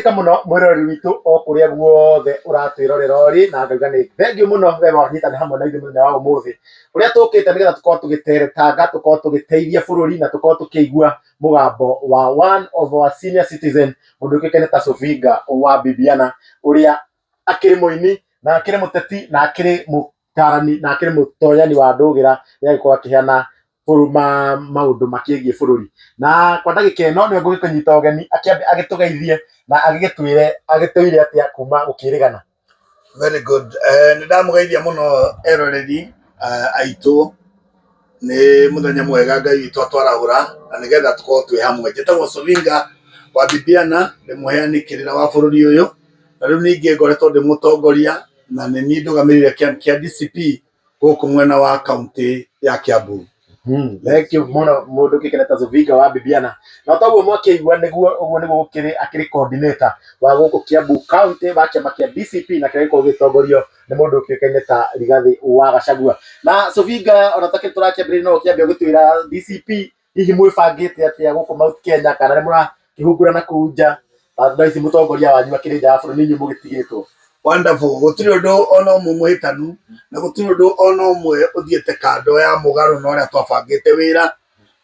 Ka mũno mwĩroreri witũ o kũrĩa guothe ũratwĩrorera ũrĩ, na ngauga nĩ thengiũ mũno we wanyitana hamwe na ithuĩ mũthenya wa ũmũthĩ, ũrĩa tũkĩte nĩgetha tũkorwo tũgĩteretanga, tũkorwo tũgĩteithia bũrũri na tũkorwo tũkĩigua mũgambo wa one of our senior citizen, mũndũ ũkĩkaine ta Sofinga wa Bibiana, ũrĩa akĩrĩ mũini na akĩrĩ mũteti na akĩrĩ mũtarani na akĩrĩ mũtoyani wa ndũgĩra, nĩ agĩkorwo akĩheana maũndũ makĩgiĩ bũrũri. Na kwa ndagĩka ĩno nĩwe ngũgĩkũnyita ũgeni akĩambe agĩtũgeithie na agĩgĩtwĩre agĩtũire atĩa kuma gũkĩrĩgana. Very good. Nĩ ndamũgeithia mũno eroreri aitũ. Nĩ mũthenya mwega Ngai witũ atwarahũra na nĩgetha tũkorwo twĩ hamwe. Njĩtagwo Sovinga wa Bibiana, ndĩ mũheani kĩrĩra wa bũrũri ũyũ, na rĩu ningĩ ngoretwo ndĩ mũtongoria na nĩ niĩ ndũgamĩrĩire kĩama kĩa DCP gũkũ mwena wa kaunti ya Kiambu. Thank you mũno mũndũ ũkĩkene ta Zuvinga wa Bibiana. Na toguo mwakĩigua nĩguo ũguo nĩguo gũkĩrĩ, akĩrĩ coordinator wa gũkũ Kiambu County wa kĩama kĩa DCP, na kĩrĩa gĩkoragwo gĩgĩtongorio nĩ mũndũ ũkĩũkaine ta Rigathĩ wa Gachagua. Na Zuvinga, ona takĩrĩ tũrakĩambĩrĩria, no ũkĩambe ũgĩtwĩra DCP hihi mwĩbangĩte atĩa gũkũ Mount Kenya, kana nĩ mũrakĩhungura na kũu nja? Na thaa ici mũtongoria wanyu akĩrĩ nja ya bũrũri, nĩ inyuĩ mũgĩtigĩtwo. Wonderful. Gũtirĩ ũndũ ona ũmwe mũhĩtanu na gũtirĩ ũndũ ona ũmwe ũthiĩte kando ya mũgarũ na ũrĩa twabangĩte wĩra.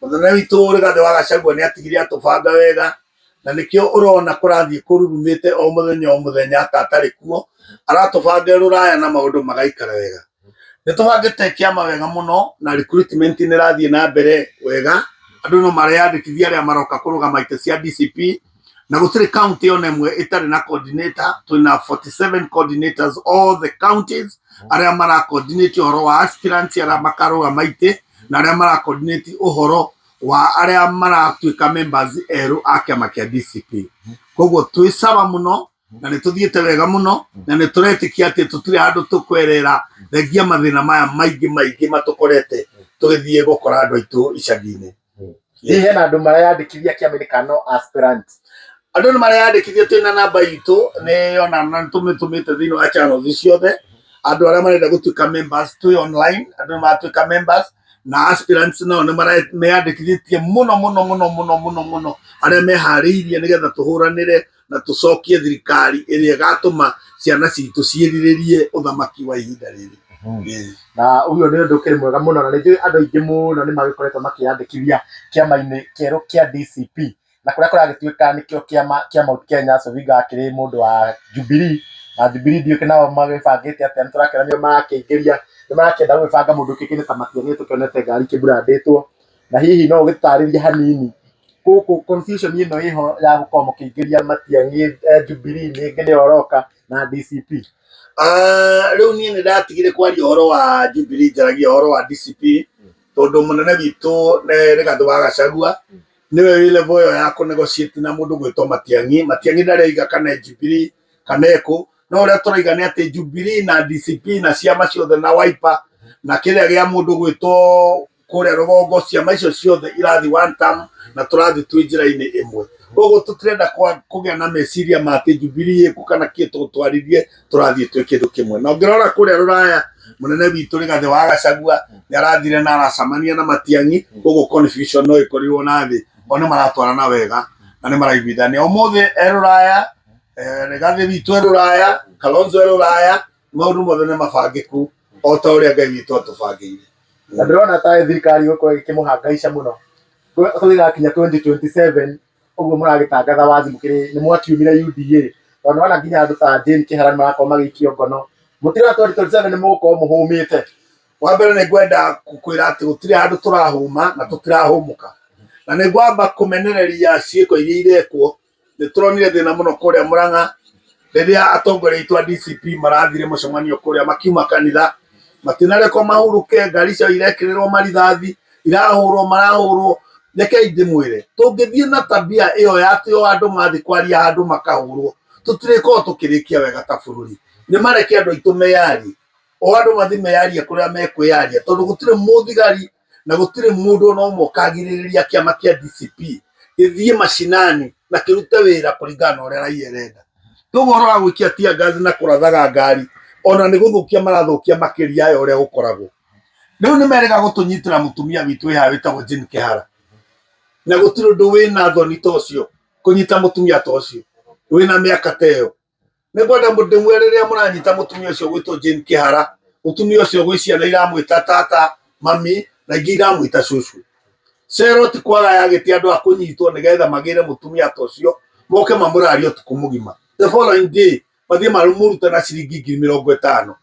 Mũnene witũ Rigathĩ wa Gachagua nĩ atigire atũbanga wega, na nĩkĩo ũrona kũrathiĩ kũrurumĩte o mũthenya o mũthenya ta atarĩ kuo. Aratũbanga rũraya na maũndũ magaikara wega. Nĩ tũbangĩte kĩama wega mũno na recruitment nĩ ĩrathiĩ na mbere wega. Andũ no mareyandĩkithia arĩa maroka kũrũgama itĩ cia DCP, na gũtirĩ county ona ĩmwe ĩtarĩ na coordinator. Twĩna 47 coordinators all the counties, arĩa mara coordinate ũhoro wa aspirants arĩa makarũgama itĩ na arĩa mara coordinate ũhoro wa arĩa maratuĩka members erũ a kĩama kĩa DCP. Koguo twĩ sawa mũno na nĩ tũthiĩte wega mũno na nĩ tũretĩkia atĩ tũtirĩ handũ tũkwerera, thengia mathĩna maya maingĩ maingĩ matũkorete tũgĩthiĩ gũkora andũ aitũ icagi-inĩ. Hihi hena andũ mareyandĩkithia kĩama-inĩ kana no aspirant? Andũ nĩ mareyandĩkithia, twĩna namba itũ nĩ ona na tũmĩtũmĩte thĩinĩ wa channels ciothe. Andũ arĩa marenda gũtuĩka members, twĩ online, andũ nĩ maratuĩka members, na aspirants nao nĩ meyandĩkithĩtie mũno mũno mũno mũno mũno mũno, arĩa meharĩirie nĩgetha tũhũranĩre na tũcokie thirikari ĩrĩa ĩgatũma ciana citũ ciĩrirĩrie ũthamaki wa ihinda rĩrĩ. Na ũguo nĩ ũndũ ũkĩrĩ mwega mũno, na nĩ njũĩ andũ aingĩ mũno nĩ magĩkoretwo makĩyandĩkithia kĩama-inĩ kĩerũ kĩa DCP, na kũrĩa kũragĩtuĩka nĩkĩo kĩama kĩa Mount Kenya. Sovinga akĩrĩ mũndũ wa Jubilee, na Jubilee ndiũĩ nao magĩbangĩte atĩa. Nĩ tũrakĩona nĩo marakĩingĩria, nĩ marakĩenda gwĩbanga mũndũ ũkĩũĩkaine ta Matiang'i, tũkĩonete ngari ikĩmburandĩtwo. Na hihi no ũgĩtarĩrie hanini gũkũ confusion ĩno ĩho ya gũkorwo mũkĩingĩria Matiang'i Jubilee nĩngĩ nĩyo ũroka na DCP? Ah, rĩu niĩ nĩ ndatigire kwaria ũhoro wa Jubilee, njaragia ũhoro wa DCP, tondũ mũnene witũ nĩ Rigathĩ wa Gachagua, nĩwe wĩ level ĩyo ya kũ negotiate na mũndũ gwĩtwo Matiang'i. Matiang'i ndaraiga kana e Jubilee kana ekũ, no ũrĩa tũraiga nĩ atĩ Jubilee na DCP na ciama ciothe na Wiper na kĩrĩa gĩa mũndũ gwĩtwo kũrĩa rũgongo, ciama icio ciothe irathi one term na tũrathi twĩ njĩra-inĩ ĩmwe. Koguo tũtirenda kũgĩa na meciria ma atĩ Jubilee ĩkũ kana kĩ, tũtwarithie, tũrathiĩ twĩ kĩndũ kĩmwe. Na ũngĩrora kũrĩa rũraya, mũnene witũ Rigathĩ wa Gachagua nĩ arathire na aracemania na Matiang'i, koguo confusion no ĩkorirwo na thĩ. O nĩ maratwarana wega na nĩ maraiguithania. Ũmũthĩ e rũraya, Rigathĩ witũ e rũraya, Kalonzo e rũraya, maũndũ mothe nĩ mabangĩku o ta ũrĩa Ngai witũ atũbangĩire. Na ndĩrona ta thirikari ĩgũkorwo ĩgĩkĩmũhangaica mũno tũgĩgakinya 2027, ũguo mũragĩtangatha wazi mũkĩrĩ nĩ mwakiumire UDA, tondũ nĩwona nginya andũ ta Jane Kĩhara nĩ marakorwo magĩikio ngono. Mũtirona 2027 nĩ mũgũkorwo mũhũmĩte? Wa mbere nĩ ngwenda kwĩra atĩ gũtirĩ handũ tũrahũma na tũtirahũmũka, na nĩ ngwamba kũmenereria ciĩko iria irekwo. Nĩ tũronire thĩna mũno kũrĩa Murang'a rĩrĩa atongoria aitũ a DCP marathire mũcemanio kũrĩa makiuma kanitha, matinarekwo mahurũke, ngari ciao irekĩrĩrwo marithathi, irahũrwo, marahũrwo. Rekei ndĩmwĩre, tũngĩthiĩ na tabia ĩyo ya atĩ o andũ mathiĩ kwaria handũ makahũrwo, tũtirĩkorwo tũkĩrĩkia wega ta bũrũri. Nĩ mareke andũ aitũ meyarie, o andũ mathiĩ meyarie kũrĩa mekwĩyaria, tondũ gũtirĩ mũthigari na gũtirĩ mũndũ ona ũmwe ũkagirĩrĩria kĩama kĩa DCP gĩthiĩ macinani na kĩrute wĩra kũringana na ũrĩa raia ĩrenda. Koguo ũhoro wa gwĩkia tear gas na kũrathaga ngari ona nĩ gũthũkia marathũkia makĩria ya ũrĩa gũkoragwo. Rĩu nĩ merĩga gũtũnyitĩra mũtumia witũ wĩ haha wĩtagwo Jane Kĩhara, na gũtirĩ ũndũ wĩna thoni ta ũcio, kũnyita mũtumia ta ũcio. Wĩna mĩaka ta ĩyo. Nĩ ngwenda ndĩmwĩre rĩrĩa mũranyita mũtumia ũcio gwĩtwo Jane Kĩhara, mũtumia ũcio gwĩ ciana iramwĩta tata, mami, na ingĩ iramwĩta cũcũ. Cero ti kwaga yagĩte andũ a kũnyitwo nĩgetha magĩre mũtumia ta ũcio moke mamũrarie ũtukũ mũgima. The following day mathiĩ mamũrute na ciringi 50,000.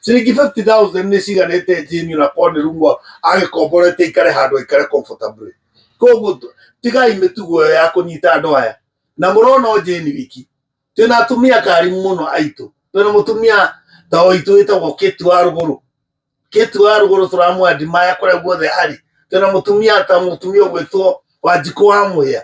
Ciringi 50,000 nĩ ciganĩte Jane ona korwo nĩ rumu agĩkomborete aikare handũ aikare comfortably. Koguo tigai mĩtugo ĩyo ya kũnyita andũ aya. Na mũrona o Jane wiki. Twĩna atumia karimu mũno aitũ. Twĩna mũtumia ta witũ wĩtagwo Kate wa Rũgũrũ. Kate wa Rũgũrũ tũramwandimaya kũrĩa guothe arĩ. Twĩna mũtumia ta mũtumia ũgwĩtwo Wanjikũ wa Mũhĩa.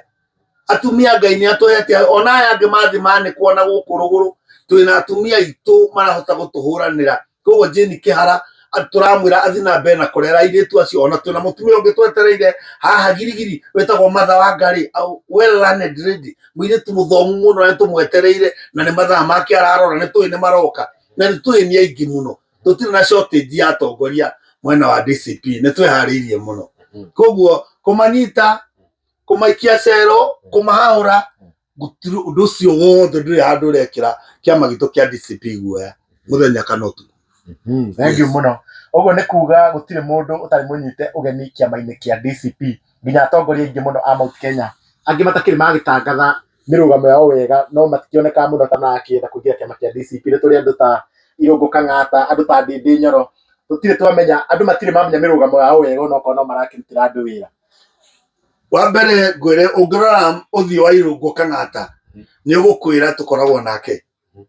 Atumia Ngai nĩ atũhete ona aya angĩ mathiĩ manĩkwo na gũkũ rũgũrũ, twĩna atumia aitũ marahota gũtũhũranĩra. Koguo Jane Kĩhara tũramwĩra athiĩ na mbere na kũrera airĩtu acio. Ona twĩna mũtumia ũngĩ twetereire haha girigiri wĩtagwo Martha Wangari, a well learned lady, mũirĩtu mũthomu mũno na nĩtũmwetereire na nĩ mathaa make ararora, nĩ tũĩ nĩ maroka na nĩ tũĩ nĩ aingĩ mũno. Tũtirĩ na shortage ya atongoria mwena wa DCP, nĩ twĩharĩirie mũno. Koguo kũmanyita, kũmaikia cero, kũmahahũra, gũtirĩ ũndũ ũcio wothe ndũrĩ handũ ũrekĩra kĩama gitũ kĩa DCP guoya mũthenya kana ũtukũ. Thank you mũno. Ũguo nĩ kuga gũtirĩ mũndũ ũtarĩ mũnyite ũgeni kĩama-inĩ kĩa DCP, nginya atongoria aingĩ mũno a Mount Kenya, angĩ matakĩrĩ magĩtangatha mĩrũgamo yao wega, no matikĩonekaga mũno ta marakĩenda kũingĩra kĩama kĩa DCP. Nĩ tũrĩ andũ ta Irũngũ Kang'ata, andũ ta Ndĩndĩ Nyoro, tũtirĩ twamenya, andũ matirĩ mamenya mĩrũgamo yao wega onokorwo no marakĩrutĩra andũ wĩra. Wa mbere ngwĩre ũngĩrora ũthiũ wa Irũngũ Kang'ata nĩ ũgũkwĩra tũkoragwo nake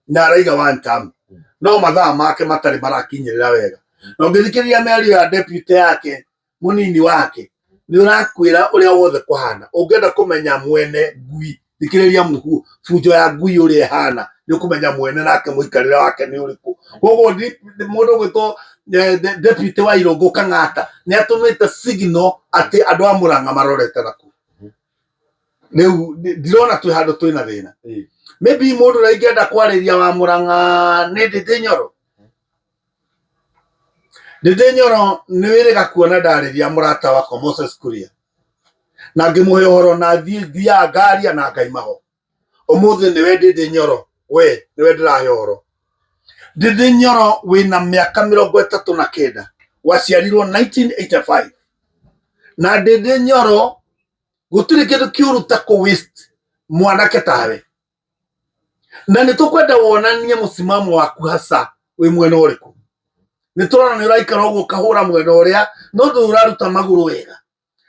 na araiga one term, no mathaa make matarĩ marakinyĩrĩra wega. Na ũngĩthikĩrĩria mĩario ya deputy yake mũnini wake nĩ ũrakwĩra ũrĩa wothe kũhana. Ũngĩenda kũmenya mwene ngui, thikĩrĩria mũhu bunjo ya ngui ũrĩa ĩhana, nĩ ũkũmenya mwene nake mũikarĩre wake nĩ ũrĩkũ. Koguo mũndũ ũgwĩtwo deputy wa Irũngũ Kang'ata nĩ atũmĩte signal atĩ andũ a Mũrang'a marorete naku. Rĩu ndirona twĩ handũ twĩna thĩna. Maybe mũndũ ũrĩa ingĩenda kwarĩria wa Mũrang'a nĩ Ndĩndĩ Nyoro. Ndĩndĩ Nyoro nĩ wĩrĩga kuona ndarĩria mũrata wakwa Moses Kuria na ngĩmũhe ũhoro na thiĩ thiaga ngaria na ngaima ho. Ũmũthĩ nĩwe Ndĩndĩ Nyoro, we nĩwe ndĩrahe ũhoro. Ndĩndĩ Nyoro wĩna mĩaka 39, waciarirwo 1985. Na Ndĩndĩ Nyoro gũtirĩ kĩndũ kĩũru ta kũ waste mwanake tawe. Na nĩ tũkwenda wonanie mũsimamo waku hasa wĩ mwena ũrĩkũ. Nĩ tũrona nĩ ũraikara ũguo ũkahũra mwena ũrĩa, no ndũrĩ ũraruta magũrũ wega.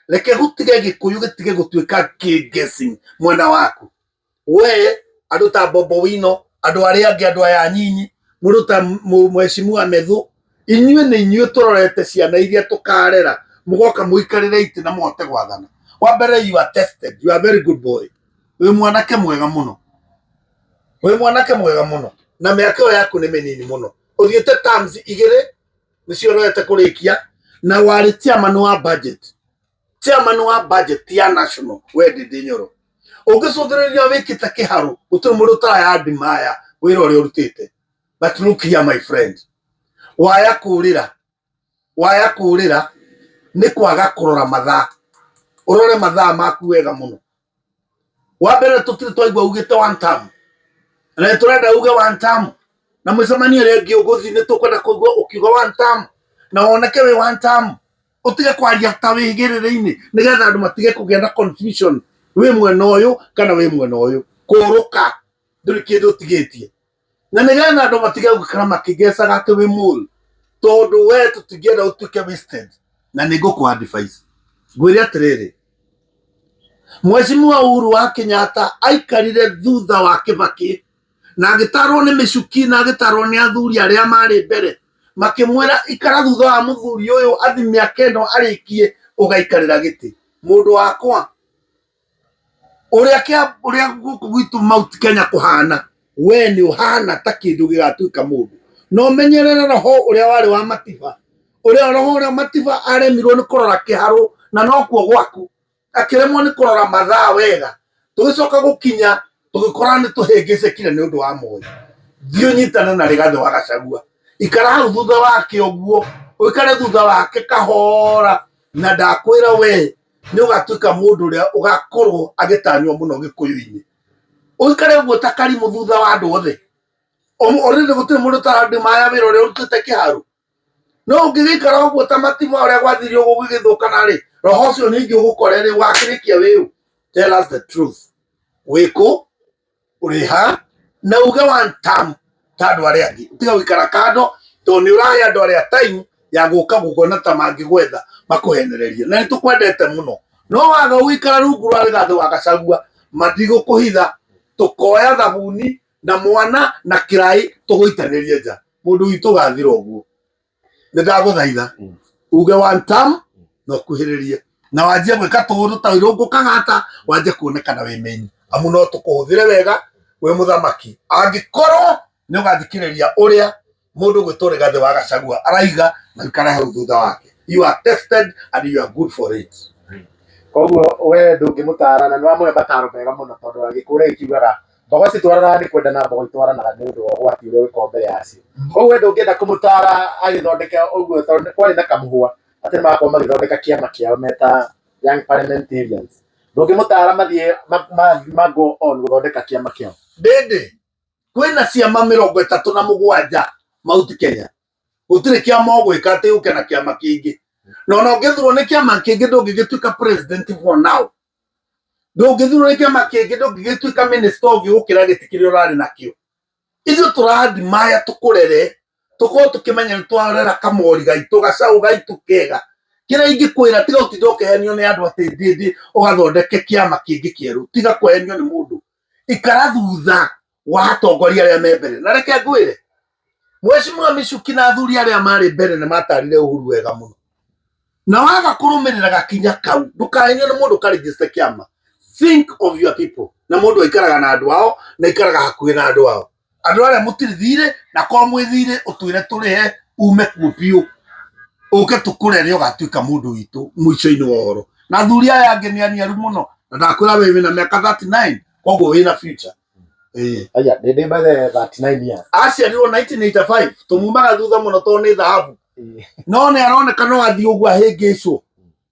Reke gũtige Gĩkũyũ gĩtige gũtuĩka kĩ guessing mwena waku. We andũ ta Bobo Wino, andũ arĩa angĩ, andũ aya anyinyi, mũndũ ta Mheshimiwa Methu, inyuĩ nĩ inyuĩ tũrorete ciana iria tũkarera, mũgoka mũikarĩre itĩ na mũhote gwathana. Wa mbere you are tested, you are a very good boy. Wĩ mwanake mwega mũno. Wĩ mwanake mwega mũno. Na mĩaka ĩyo yaku nĩ mĩnini mũno. Ũthiĩte terms igĩrĩ nĩcio ũrorete kũrĩkia, na warĩ chairman wa budget. Chairman wa budget ya national we Ndĩndĩ Nyoro. Ũngĩcũthĩrĩria wĩkĩte kĩharũ, gũtirĩ mũndũ ũtarayandimaya wĩra ũrĩa ũrutĩte. But look here my friend, waya kũrĩra, waya kũrĩra nĩ kwaga kũrora mathaa. Ũrore mathaa maku wega mũno. Wa mbere tũtirĩ twaigua ugĩte one term. Na nĩ tũrenda uge one term. Na mũcemanio ũrĩa ũngĩ ũgũthiĩ nĩ tũkwenda kũigua ũkiuga one term. Na woneke wĩ one term. Ũtige kwaria ta wĩ gĩrĩrĩ-inĩ nĩgetha andũ matige kũgĩa na confusion wĩ mwena ũyũ kana wĩ mwena ũyũ. Kũrũka ndũrĩ kĩndũ ũtigĩtie. Na nĩgetha andũ matige gũikara makĩgecaga atĩ wĩ mole. Tondũ we tũtingĩenda ũtuĩke wasted. Na nĩ ngũkũ advice. Ngwĩre atĩrĩrĩ, Mheshimiwa Uhuru wa Kenyatta aikarire thutha wa Kibaki na agĩtarwo nĩ mĩcuki na agĩtarwo nĩ athuri arĩa marĩ mbere, makĩmwĩra ikara thutha wa mũthuri ũyũ athi mĩaka ĩno arĩkie ũgaikarĩra gĩtĩ. Mũndũ wakwa, ũrĩa kĩa ũrĩa gũkũ gwitũ Mount Kenya kũhana, we nĩ ũhana ta kĩndũ gĩgatuĩka mũndũ. Na ũmenyerere roho ũrĩa warĩ wa Matiba, ũrĩa roho ũrĩa Matiba aremirwo nĩ kũrora kĩharũ na nokuo gwaku, akĩremwo nĩ kũrora mathaa wega. Tũgĩcoka gũkinya tũgĩkora nĩ tũhĩngĩcĩkire nĩ ũndũ wa Moi. Thiĩ ũnyitane na Rigathĩ wa Gachagua, ikara hau thutha wake ũguo, ũikare thutha wake kahora, na ndakwĩra we nĩ ũgatuĩka mũndũ ũrĩa ũgakorwo agĩtanywo mũno Gĩkũyũ-inĩ. Ũikare ũguo ta karimũ thutha wa andũ othe. Already gũtirĩ mũndũ ũtarandimaya wĩra ũrĩa ũrutĩte kĩharo. No ũngĩgĩikara ũguo ta matimũ ũrĩa gwathire ũguo gũgĩthũkana rĩ, roho ũcio ningĩ ũgũkore rĩ, wakĩrĩkia wĩũ. Tell us the truth. Wĩkũ, ũrĩ ha, na uge one term ta andũ arĩa angĩ. Tiga gũikara kando, tondũ nĩ ũrahe andũ arĩa time ya gũka gũkuona ta mangĩgwetha makũhenererie. Na nĩ tũkwendete mũno. No waga gũikara rungu rwa Rigathĩ wa Gachagua, matigũkũhitha, tũkoya thabuni na mwana na kĩraĩ tũgũitanĩrie nja. Mũndũ witũ ũgathira ũguo. Nĩ ndagũthaitha uge one term na ũkuhĩrĩrie na wanjie gwĩka tũũndũ ta irũngũ kang'ata, wanjie kuonekana wĩ main, amu no tũkũhũthĩre wega wĩ mũthamaki angĩkorwo nĩ ũgathikĩrĩria ũrĩa mũndũ gwĩtwo Rigathĩ wa Gachagua araiga na ũikare hau thutha wake. You are tested and you are good for it. Koguo we ndũngĩmũtara na nĩwamũhe mataro mega mũno, tondũ agĩkũra gĩkiugaga mbogo citwaranaga nĩ kwenda na mbogo itwaranaga nĩ ũndũ wa ũgwati ũrĩa ũgĩkorwo mbere yacio. Koguo we ndũngĩenda kũmũtara agĩthondeke ũguo, tondũ kwarĩ na kamũhwa atĩ nĩmagakorwo magĩthondeka kĩama kĩao meta Young Parliamentarians. Ndũngĩmũtara mathiĩ ma go on gũthondeka kĩama kĩao? Ndĩndĩ kwĩna ciama 37 Mount Kenya, gũtirĩ kĩama ũgwĩka atĩ ũke na kĩama kĩngĩ, na ona ũngĩthurwo nĩ kĩama kĩngĩ ndũngĩgĩtuĩka president for now, ndũngĩthurwo nĩ kĩama kĩngĩ ndũngĩgĩtuĩka minister ũngĩ gũkĩra gĩtĩ kĩrĩa ũrarĩ nakĩo. Ithuĩ tũrandimaya tũkũrere, tũkorwo tũkĩmenya nĩ twarera kamori gaitũ, gacaũ gaitũ kega. Kĩrĩa ingĩkwĩra, tiga ũtinde ũkĩhenio nĩ andũ atĩ ndĩndĩ ũgathondeke kĩama kĩngĩ kĩerũ. Tiga kũhenio nĩ mũndũ, ikara thutha wa atongoria arĩa me mbere. Na reke ngwĩre, Mheshimiwa Michuki na athuri arĩa marĩ mbere nĩ matarire Uhuru wega mũno, na waga kũrũmĩrĩra gakinya kau, ndũkahenio nĩ mũndũ ũkarĩgĩste kĩama. Think of your people. Na mũndũ aikaraga na andũ ao na aikaraga hakuhĩ na andũ ao. Andũ arĩa mũtirĩ thirĩ, na korwo mwĩ thirĩ ũtwĩre tũrĩhe ume kuo biũ, ũke tũkũrere, ũgatuĩka mũndũ witũ mũico-inĩ wa ũhoro. Na athuri aya angĩ nĩ aniaru mũno, na ndakwĩra we wĩna mĩaka 39, koguo wĩna future. Ĩĩ. Aya, ndĩ by the 39 years. Aciarirwo 1985, tũmumaga thutha mũno tondũ nĩ thahabu, no nĩ aroneka no athiĩ ũguo ahĩngĩcwo.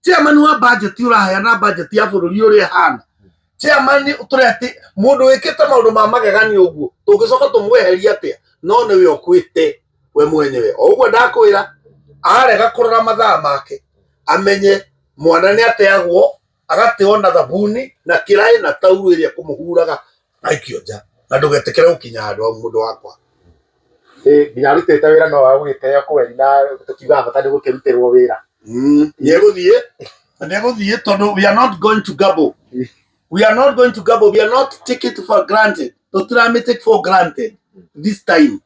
Chairman wa budget, ũraheana budget ya bũrũri ũrĩa ĩhana, chairman tũrĩa atĩ mũndũ wĩkĩte maũndũ ma magegania ũguo, tũngĩcoka tũmweherie atĩa? No nĩwe ũkwĩte we mwenyewe. O ũguo ndakwĩra, arega kũrora mathaa make, amenye mwana nĩ ateagwo, agateo na thabuni na kĩraĩ na taurũ ĩrĩa kũmũhuraga aikio nja. Na ndũgetĩkĩre gũkinya handũ hau, mũndũ wakwa. Nginya arutĩte wĩra no agũgĩteo kweri, na tũkiugaga bata nĩ gũkĩrutĩrwo wĩra. Nĩegũthiĩ, nĩegũthiĩ, tondũ we are not going to gamble. We are not going to gamble. We are not take it for granted. Tũtiramĩ take for granted this time.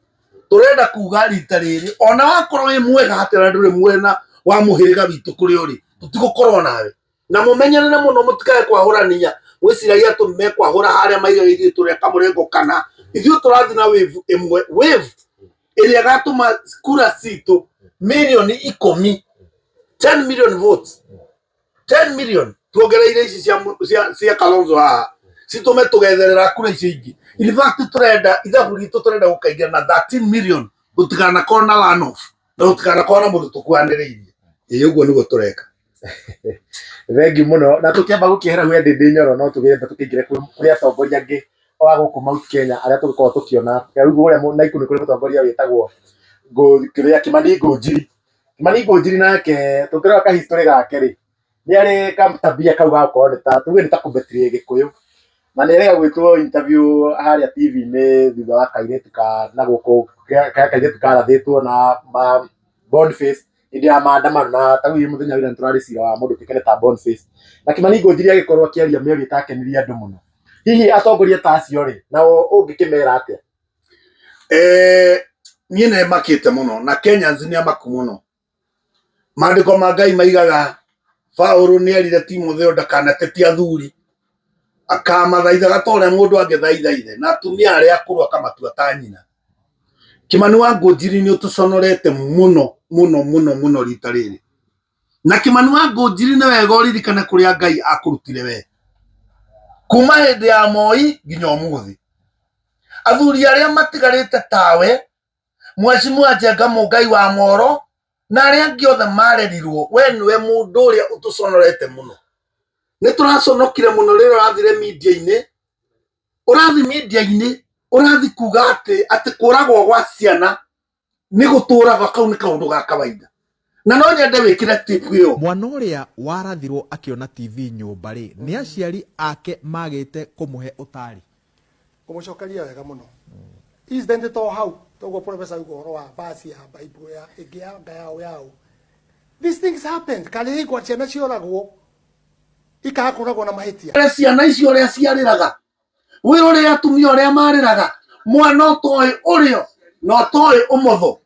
Tũrenda kuga rita rĩrĩ, ona wakorwo wĩ mwega atĩa na ndũrĩ mwena wa mũhĩrĩga witũ kũrĩa ũrĩ, tũtigũkorwo nawe. Na mũmenyerere mũno, mũtikae kwahũrania mwĩciragia atĩ mekwahũra harĩa maigaga ithuĩ tũrĩa kamũrengo, kana ithuĩ tũrathiĩ na wave ĩmwe, wave ĩrĩa ĩgatũma kura citũ mirioni 10, 10 million votes, 10 million tuongereire ici cia Kalonzo haha, citũme tũgetherera kura icio ingĩ. In fact, tũrenda ithabu ritũ, tũrenda gũkaingĩra na 13 million, gũtikanakorwo na runoff na gũtikanakorwo na mũndũ tũkuhanĩrĩirie. Ĩĩ, ũguo nĩguo tũreka. Thengiũ mũno. Na tũkĩamba gũkĩehera hau Ndindi Nyoro, no tũgĩamba tũkĩingĩre kũrĩ atongoria angĩ wa gũkũ Mount Kenya arĩa tũgĩkoragwo tũkĩona. Rĩu kũrĩa Naikuru nĩ kũrĩ mũtongoria wĩtagwo kĩrĩa Kimani Ngũnjiri. Kimani Ngũnjiri nake tũngĩrora ka history gake rĩ, nĩ arĩ katabia kau ga gũkorwo nĩ ta tuge nĩ ta kũbetray Gĩkũyũ, na nĩ erĩga gwĩtwo interview harĩa TV-inĩ thutha wa kairĩtu ka na gũkũ ka kairĩtu karathĩtwo na ma Boniface hĩndĩ ya maandamano. Na ta rĩu mũthenya wa ira nĩtũrarĩ cira wa mũndũ ũtuĩkane ta Boniface, na Kimani Ngũnjiri agĩkorwo akĩaria mĩario ĩtakenirie andũ mũno. Hihi atongoria ta acio rĩ, nao ũngĩkĩmera atĩa? Niĩ nĩ makĩte mũno, na Kenyans nĩ amaku mũno. Maandĩko ma Ngai maigaga Paũlũ nĩ erire Timotheo ndakanatetie athuri, akamathaithaga ta ũrĩa mũndũ angĩthaitha ithe, na atumia arĩa akũrũ akamatua ta nyina. Kimani wa Ngũnjiri, nĩ ũtũconorete mũno mũno mũno mũno rita rĩrĩ. Na Kimani wa Ngũnjiri, nĩ wega ũririkane kũrĩa Ngai akũrutire we kuma hĩndĩ ya Moi nginya ũmũthĩ. Athuri arĩa matigarĩte tawe, Mheshimiwa Njenga Mũngai wa Moro na arĩa angĩ othe marerirwo, we nĩwe mũndũ ũrĩa ũtũconorete mũno. Nĩ tũraconokire mũno rĩrĩa ũrathire media-inĩ. Ũrathiĩ media-inĩ ũrathiĩ kuga atĩ atĩ kũragwo gwa ciana nĩ gũtũraga kau nĩ kaũndũ ga kawaida na no nyende wĩkĩre tip ĩyo. Mwana ũrĩa warathirwo akĩona TV nyũmba rĩ, nĩ aciari ake magĩte kũmũhe ũtari? Ngũmũcokeria wega mũno. Incident to hau toguo professor auga ũhoro wa verse ya Bible ya ĩngĩ ya nga yao yao. These things happen. Karĩ igwa ciana cioragwo ikaga kũragwo na mahĩtia. Ũrĩa ciana icio ũrĩa ciarĩraga wĩrore atumia ũrĩa marĩraga mwana ũtoĩ ũrĩo na ũtoĩ ũmotho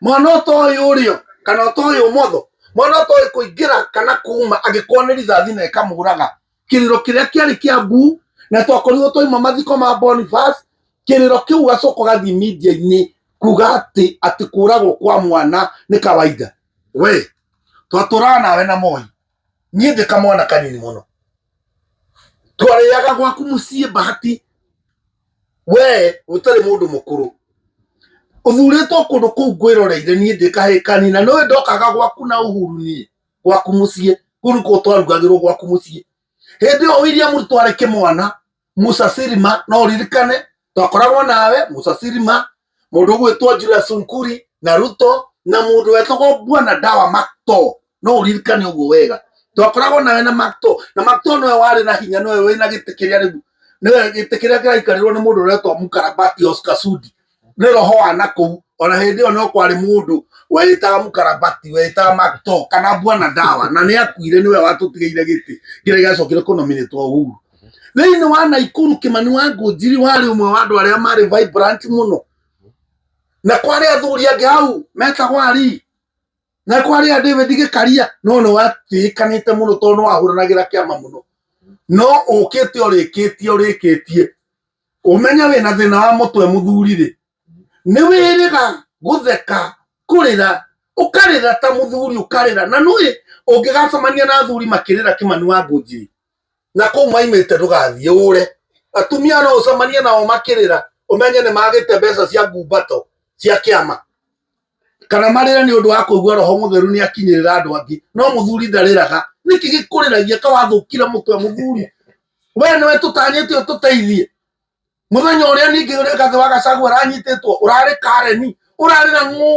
mwana ũtoĩ ũrĩo kana ũtoĩ ũmotho mwana ũtoĩ kũingĩra kana kuma angĩkorwo nĩ rithathi na ĩkamũraga kĩrĩro kĩrĩa kĩarĩ kĩa mbu na twakorirwo twaima mathiko ma Boniface kĩrĩro kĩu ũgacoka ũgathiĩ media-inĩ kuga atĩ atĩ kũragwo kwa mwana nĩ kawaida we twatũraga nawe na Moi niĩ ndĩ kamwana kanini mũno twarĩaga gwaku mũciĩ bahati we ũtarĩ mũndũ mũkũrũ ũthurĩtwo kũndũ kũu ngwĩroreire niĩ ndĩ kahĩĩ kanini na nĩũĩ ndokaga gwaku na Uhuru niĩ gwaku mũciĩ kũu nĩkuo twarugagĩrwo gwaku mũciĩ hĩndĩ ĩyo William Ruto arĩ kĩmwana Musa Sirima no ũririkane twakoragwo nawe Musa Sirima mũndũ ũgwĩtwo Julius Sunkuri na Ruto na mũndũ wetagwo Bwana Dawa Makto no ũririkane ũguo wega twakoragwo nawe na Makto na Makto nĩwe warĩ na hinya nĩwe wĩna gĩtĩ kĩrĩa rĩu nĩwe gĩtĩ kĩrĩa kĩraikarĩrwo nĩ mũndũ ũretwo Mũkarabati Oscar Sudi nĩ roho wa nakũu ona hĩndĩ ĩyo no kwarĩ mũndũ weĩtaga mũkarabati weĩtaga Makto kana Bwana Dawa na nĩ akuire nĩwe watũtigĩire gĩtĩ kĩrĩa gĩacokire kũnominĩtwo Uhuru thĩinĩ wa Naikuru Kĩmani wa Ngũnjiri warĩ ũmwe wa andũ arĩa marĩ vibrant mũno na kwarĩ athuri angĩ hau metagwo Ari na kwarĩ a David Gĩkaria no nĩ watĩĩkanĩte mũno tondũ nĩ wahũranagĩra kĩama mũno no ũkĩte ũrĩkĩtie ũrĩkĩtie ũmenye wĩna thĩna wa mũtwe mũthuri rĩ nĩ wĩrĩga gũtheka kũrĩra ũkarĩra ta mũthuri ũkarĩra na nũĩ ũngĩgacemania na athuri makĩrĩra Kĩmani wa Ngũnjiri na kũu maimĩte ndũgathiĩ ũre atumia no ũcemanie nao makĩrĩra ũmenye nĩ magĩte mbeca cia ngumbato cia kĩama kana marĩre nĩ ũndũ wa kũigua roho mũtheru nĩ akinyĩrĩra andũ angĩ no mũthuri ndarĩraga nĩkĩ gĩkũrĩragia kawathũkire mũtwe mũthuri we nĩwe tũtanyĩte ũtũteithie mũthenya ũrĩa ningĩ Rigathĩ wa Gachagua aranyitĩtwo ũrarĩ Karen ũrarĩra ng'ũ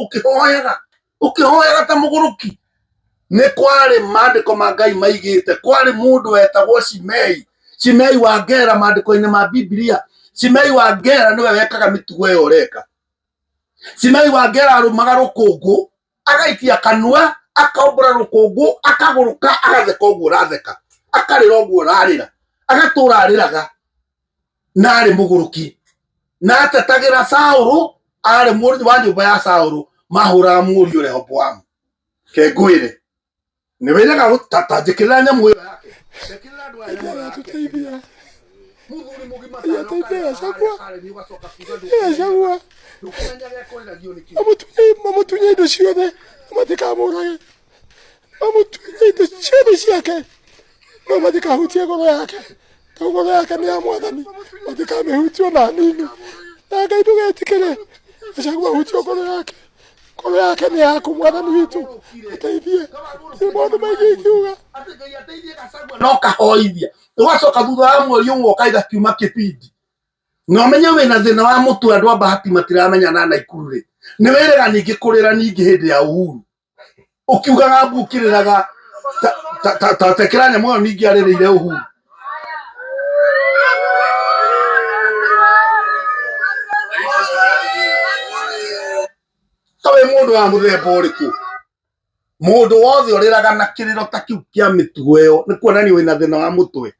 ũkĩhoyaga ũkĩhoyaga ta mũgũrũki nĩ kwarĩ maandĩko ma Ngai maigĩte kwarĩ mũndũ wetagwo Shimei Shimei wa Gera maandĩko-inĩ ma Bibilia Shimei wa Gera nĩwe wekaga mĩtugo ĩyo ũreka Shimei wa Gera arũmaga rũkũngũ agaikia kanua akaombora rũkũngũ akagũrũka agatheka ũguo ũratheka akarĩra ũguo ũrarĩra agatũra arĩraga na arĩ mũgũrũki na atetagĩra Saũlũ arĩ mũriũ wa nyũmba ya Saũlũ mahũraga mũriũ Rehoboamu kengwĩre nĩ wĩraga ta njĩkĩrĩra nyamũ ĩyo yake Njĩkĩrĩra andũ aya nyamũ yake. Ateithia. Mũthuri mũgima Ngai ateithia Gachagua. Karen, ũgacoka kuga Gachagua ndũkũmenya gekũrĩragio nĩkĩ mamutunye indo ciothe matikamũrage mamutunye indo ciothe ciake no matikahutie ngoro yake tondũ ngoro yake nĩ ya mwathani matikamĩhutie ona hanini na Ngai ndũgetĩkĩre Gachagua ahutio ngoro yake ngoro yake nĩ yaku mwathani witũ ũteithie nĩ maũndũ maingĩ ingiuga no kahoithia ũgacoka thutha wa mweri ũmwe ũkaiga kiuma kĩbindi na ũmenye wĩna thĩna wa mũtwe andũ a bahati matiramenya na Naikuru rĩ nĩ wĩrĩga ningĩ kũrĩra ningĩ hĩndĩ ya Uhuru ũkiugaga mbu ũkĩrĩraga ta tekĩra nyamũ ĩyo ningĩ arĩrĩire Uhuru ta wĩ mũndũ wa mũthemba ũrĩkũ mũndũ wothe ũrĩraga na kĩrĩro ta kĩu kĩa mĩtugo ĩyo nĩ kuonania wĩna thĩna wa mũtwe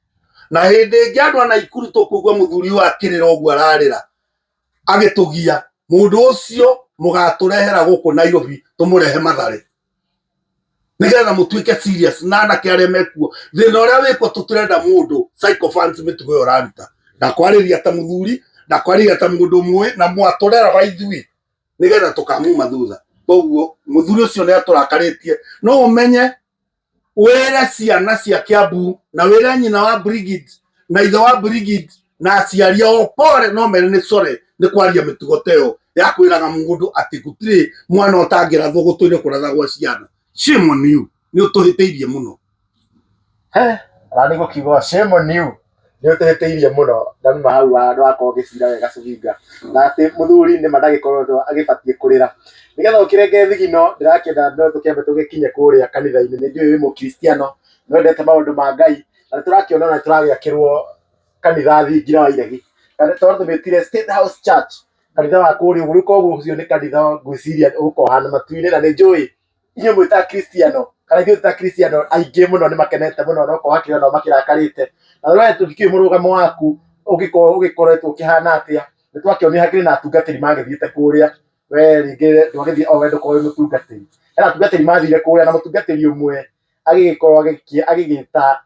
na hĩndĩ ĩngĩ andũ a Naikuru tũkũigua mũthuri ũyũ akĩrĩra ũguo ararĩra agĩtũgia mũndũ ũcio mũgatũrehera gũkũ Nairobi tũmũrehe Mathare nĩgetha mũtuĩke serious na anake arĩa mekuo thĩna ũrĩa wĩkuo tũtirenda mũndũ sycophants mĩtugo ĩyo ũraruta ndakwarĩria ta mũthuri ndakwarĩria ta mũndũ mũĩ na mwatũreraga ithuĩ nĩgetha tũkamuma thutha koguo mũthuri ũcio nĩ atũrakarĩtie no ũmenye wĩre ciana cia Kiambu na wĩre nyina wa Brigid na ithe wa Brigid na aciari ao pore no mere nĩ sorry nĩ kwaria mĩtugo ta ĩyo ya kwĩraga mũndũ atĩ gũtirĩ mwana ũtangĩrathwo gũtũire kũrathagwo ciana shame on you nĩ ũtũhĩtĩirie mũno He, na nĩ gũkiuga shame on you. Nĩ ũtũhĩtĩirie mũno ndauma hau wakorwo ũgĩcira wega Cũhinga na atĩ mũthuri nĩ ma ndagĩkoretwo agĩbatiĩ kũrĩra. Nĩgetha ũkĩrenge thigino ndĩrakĩenda no tũkĩambe tũgĩkinye kũrĩa kanitha-inĩ. Nĩ njũĩ wĩ mũkristiano, nĩ wendete maũndũ ma Ngai na nĩ tũrakĩona ona nĩ tũragĩakĩrwo kanitha thingira wa iregi. Kana tũratũmĩtire State House Church, kanitha wa kũrĩa ũguo. Rĩu koguo ũcio nĩ kanitha ngwĩciria ũgũkorwo ũhana matu-inĩ na nĩ njũĩ inyuĩ mwĩ ta Akristiano kana ithuĩ ta Akristiano aingĩ mũno nĩ makenete mũno no korwo hakĩrĩ onao makĩrakarĩte. Na we tũtikĩũĩ mũrũgamo waku ũngĩkorwo ũgĩkoretwo ũkĩhana atĩa. Nĩ twakĩonire hakĩrĩ na atungatĩri magĩthiĩte kũrĩa, we rĩngĩ ndwagĩthiĩ o we ndũkorwo wĩ mũtungatĩri. Hena atungatĩri mathire kũrĩa na mũtungatĩri ũmwe agĩgĩkorwo agĩgĩta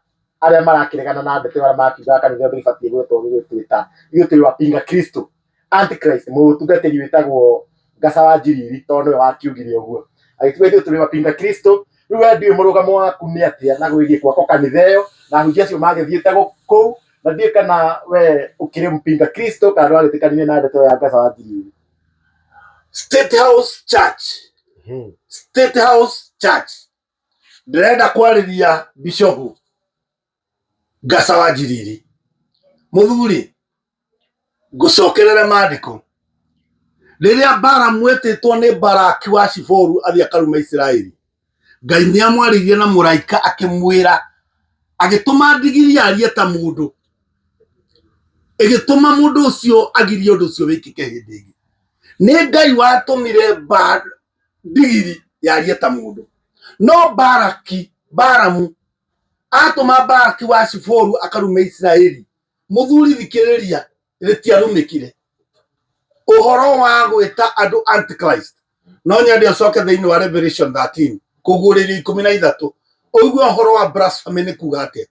arĩa marakĩregana na ndeto ĩyo arĩa makiugaga kanitha ĩyo ndĩbatiĩ gwĩtwo gĩgĩtwĩta ithuĩ tũrĩ wapinga Kristo antichrist mũtungatĩri wĩtagwo Ngasa wa Njiriri tondũ nĩwe wakiugire ũguo agĩkiuga ithuĩ tũrĩ wapinga Kristo. Rĩu we ndiũĩ mũrũgamo waku nĩ atĩa na gwĩgiĩ gwakwo kanitha ĩyo na ahunjia acio magĩthiĩte kũu na ndiũĩ kana we ũkĩrĩ mpinga Kristo kana ndwagĩtĩkanire na ndeto ya Ngasa wa Njiriri. State House Church, State House Church, ndĩrenda kwarĩria bishopu Ngasa wa Njiriri. Mũthuri, ngũcokerere maandĩko. Rĩrĩa Balamu etĩtwo nĩ Balaki wa Shiforu athiĩ akarume Isiraeli, Ngai nĩ amwarĩirie na mũraika akĩmwĩra, agĩtũma ndigiri yarie ta mũndũ, ĩgĩtũma mũndũ ũcio agirie ũndũ ũcio wĩkĩke hĩndĩ ĩngĩ. Nĩ Ngai watũmire ndigiri yarie ta mũndũ. No Balaki, Balamu atũma Balaki wa Shiforu akarume Isiraeli, mũthuri thikĩrĩria, rĩtiarumĩkire. Ũhoro wa gwĩta andũ antichrist, no nyende ũcoke thĩinĩ wa Revelation 13 kũguũrĩrio 13 ũigue ũhoro wa blasphemy nĩ kuga atĩa,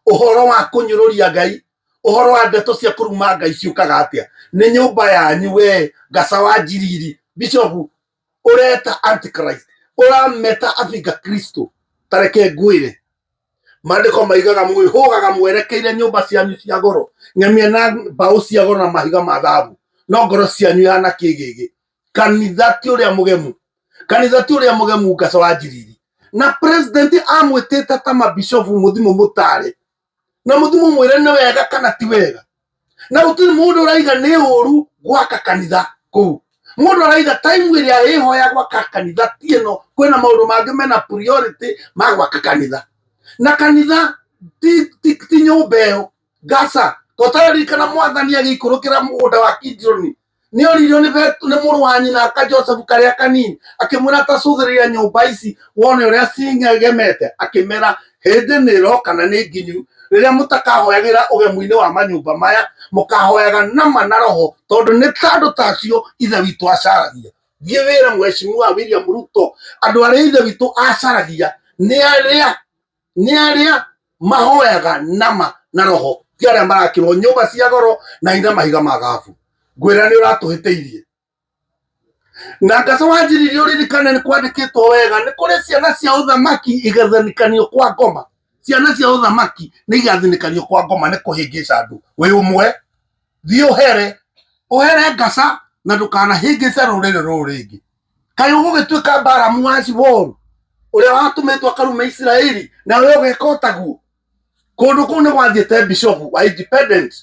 ũhoro wa kũnyũrũria Ngai, ũhoro wa ndeto cia kũruma Ngai ciũkaga atĩa. Nĩ nyũmba yanyu we Ngasa wa Njiriri, bishopu ũreta antichrist, ũrameta abinga Kristo. Tareke ngwĩre, maandĩko maigaga mwĩhũgaga mwerekeire nyũmba cianyu cia goro, ng'emie na mbaũ cia goro na mahiga ma thahabu, no ngoro cianyu ihana kĩgĩgĩ. Kanitha ti ũrĩa mũgemu, kanitha ti ũrĩa mũgemu Ngasa wa Njiriri. Na president amwĩtĩte ta mabishopu mũthimũ mũtare, na mũthimũ mwĩre nĩ wega kana ti wega. Na gũtirĩ mũndũ ũraiga nĩ ũru gwaka kanitha kũu. Mũndũ araiga time ĩrĩa ĩho ya gwaka kanitha ti ĩno, kwĩna maũndũ mangĩ mena priority ma gwaka kanitha. Na kanitha ti nyũmba ĩyo. Ngasa, tũtaririkana mwathani agĩikũrũkĩra mũgũnda wa Kidironi, nĩ oririo nĩ mũrũ wa nyina aka Joseph karĩa kanini, akĩmwĩra ta cũthĩrĩria nyũmba ici wone ũrĩa cingegemete. Akĩmera hĩndĩ nĩ ĩroka na nĩ nginyu rĩrĩa mũtakahoyagĩra ũgemu-inĩ wa manyũmba maya, mũkahoyaga nama na roho, tondũ nĩ ta andũ ta acio Ithe witũ acaragia. Thiĩ wĩre mheshimiwa William Ruto andũ arĩa Ithe witũ acaragia nĩ arĩa nĩ arĩa mahoyaga nama na roho, ti arĩa marakĩrwo nyũmba cia goro na ina mahiga ma thahabu. Ngwĩra nĩ ũratũhĩtĩirie. Na Ngasa wa Njiriri ũririkane nĩ kwandĩkĩtwo wega, nĩ kũrĩ ciana cia ũthamaki igathinĩkanio kwa ngoma. Ciana cia ũthamaki nĩ igathinĩkanio kwa ngoma nĩ kũhĩngĩca andũ. Wĩ ũmwe, thiĩ ũhere, ũhere Ngasa na ndũkanahĩngĩce rũrĩrĩ rũrũ rĩngĩ. Kaĩ ũgũgĩtuĩka Balamu wa Ziporu ũrĩa watũmĩtwo akarume Isiraeli, nawe ũgeka o taguo? Kũndũ kũu nĩ gwathiĩte bishop wa Independent,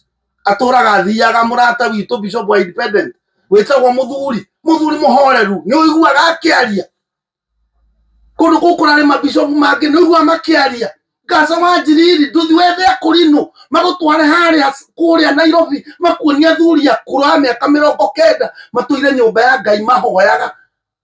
atũraga athiaga, mũrata witũ bishop wa Independent wĩtagwo mũthuri, mũthuri mũhoreru, nĩ ũiguaga akĩaria. Kũndũ kũu kũrarĩ mabishopu mangĩ, nĩ ũiguaga makĩaria. Ngasa wa Njiriri, nduthi wethe akũrinũ magũtware harĩa kũrĩa Nairobi, makuonie athuri akũrũ a mĩaka 90 matũire nyũmba ya Ngai mahoyaga,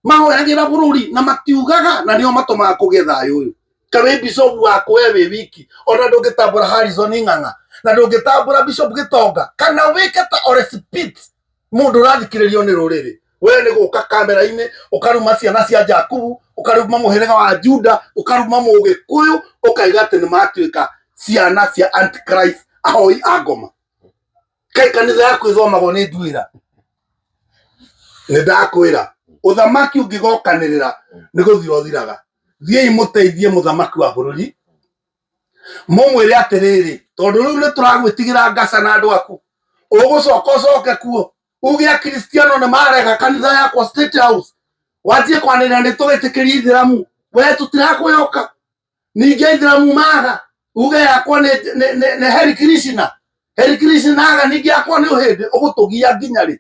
mahoyagĩra bũrũri na matiugaga, na nĩo matũmaga kũgĩe thayũ ũyũ. Ka wĩ bishop waku we wĩ wiki, ona ndũngĩtambũra Harrison Ng'ang'a, na ndũngĩtambũra Bishop Gĩtonga, kana wĩke ta Ole Spit, mũndũ ũrathikĩrĩrio nĩ rũrĩrĩ. We nĩ gũka kamera-inĩ ũkaruma ciana cia Jakubu, ũkaruma mũhĩrĩga wa Juda, ũkaruma mũgĩkũyũ, ũkaiga atĩ nĩ matuĩka ciana cia Antichrist, ahoi a ngoma. Kaĩ kanitha yaku ĩthomagwo nĩ nduĩra? Nĩ ndakwĩra, ũthamaki ũngĩgokanĩrĩra nĩ gũthira ũthiraga. Thiĩi mũteithie mũthamaki wa bũrũri, mũmwĩre atĩrĩrĩ, tondũ rĩu nĩ tũragwĩtigĩra Ngasa na andũ aku, ũgũcoka ũcoke kuo uge akristiano nĩ marega kanitha yakwa State House, wanjie kwanĩrĩra nĩ tũgĩtĩkĩria ithĩramu, we tũtirakwĩhoka. Ningĩ aithĩramu maga uge yakwa nĩ Hare Krishna. Heri Krishna ningĩ akwa nĩ hĩndĩ ũgũtũgia nginya rĩ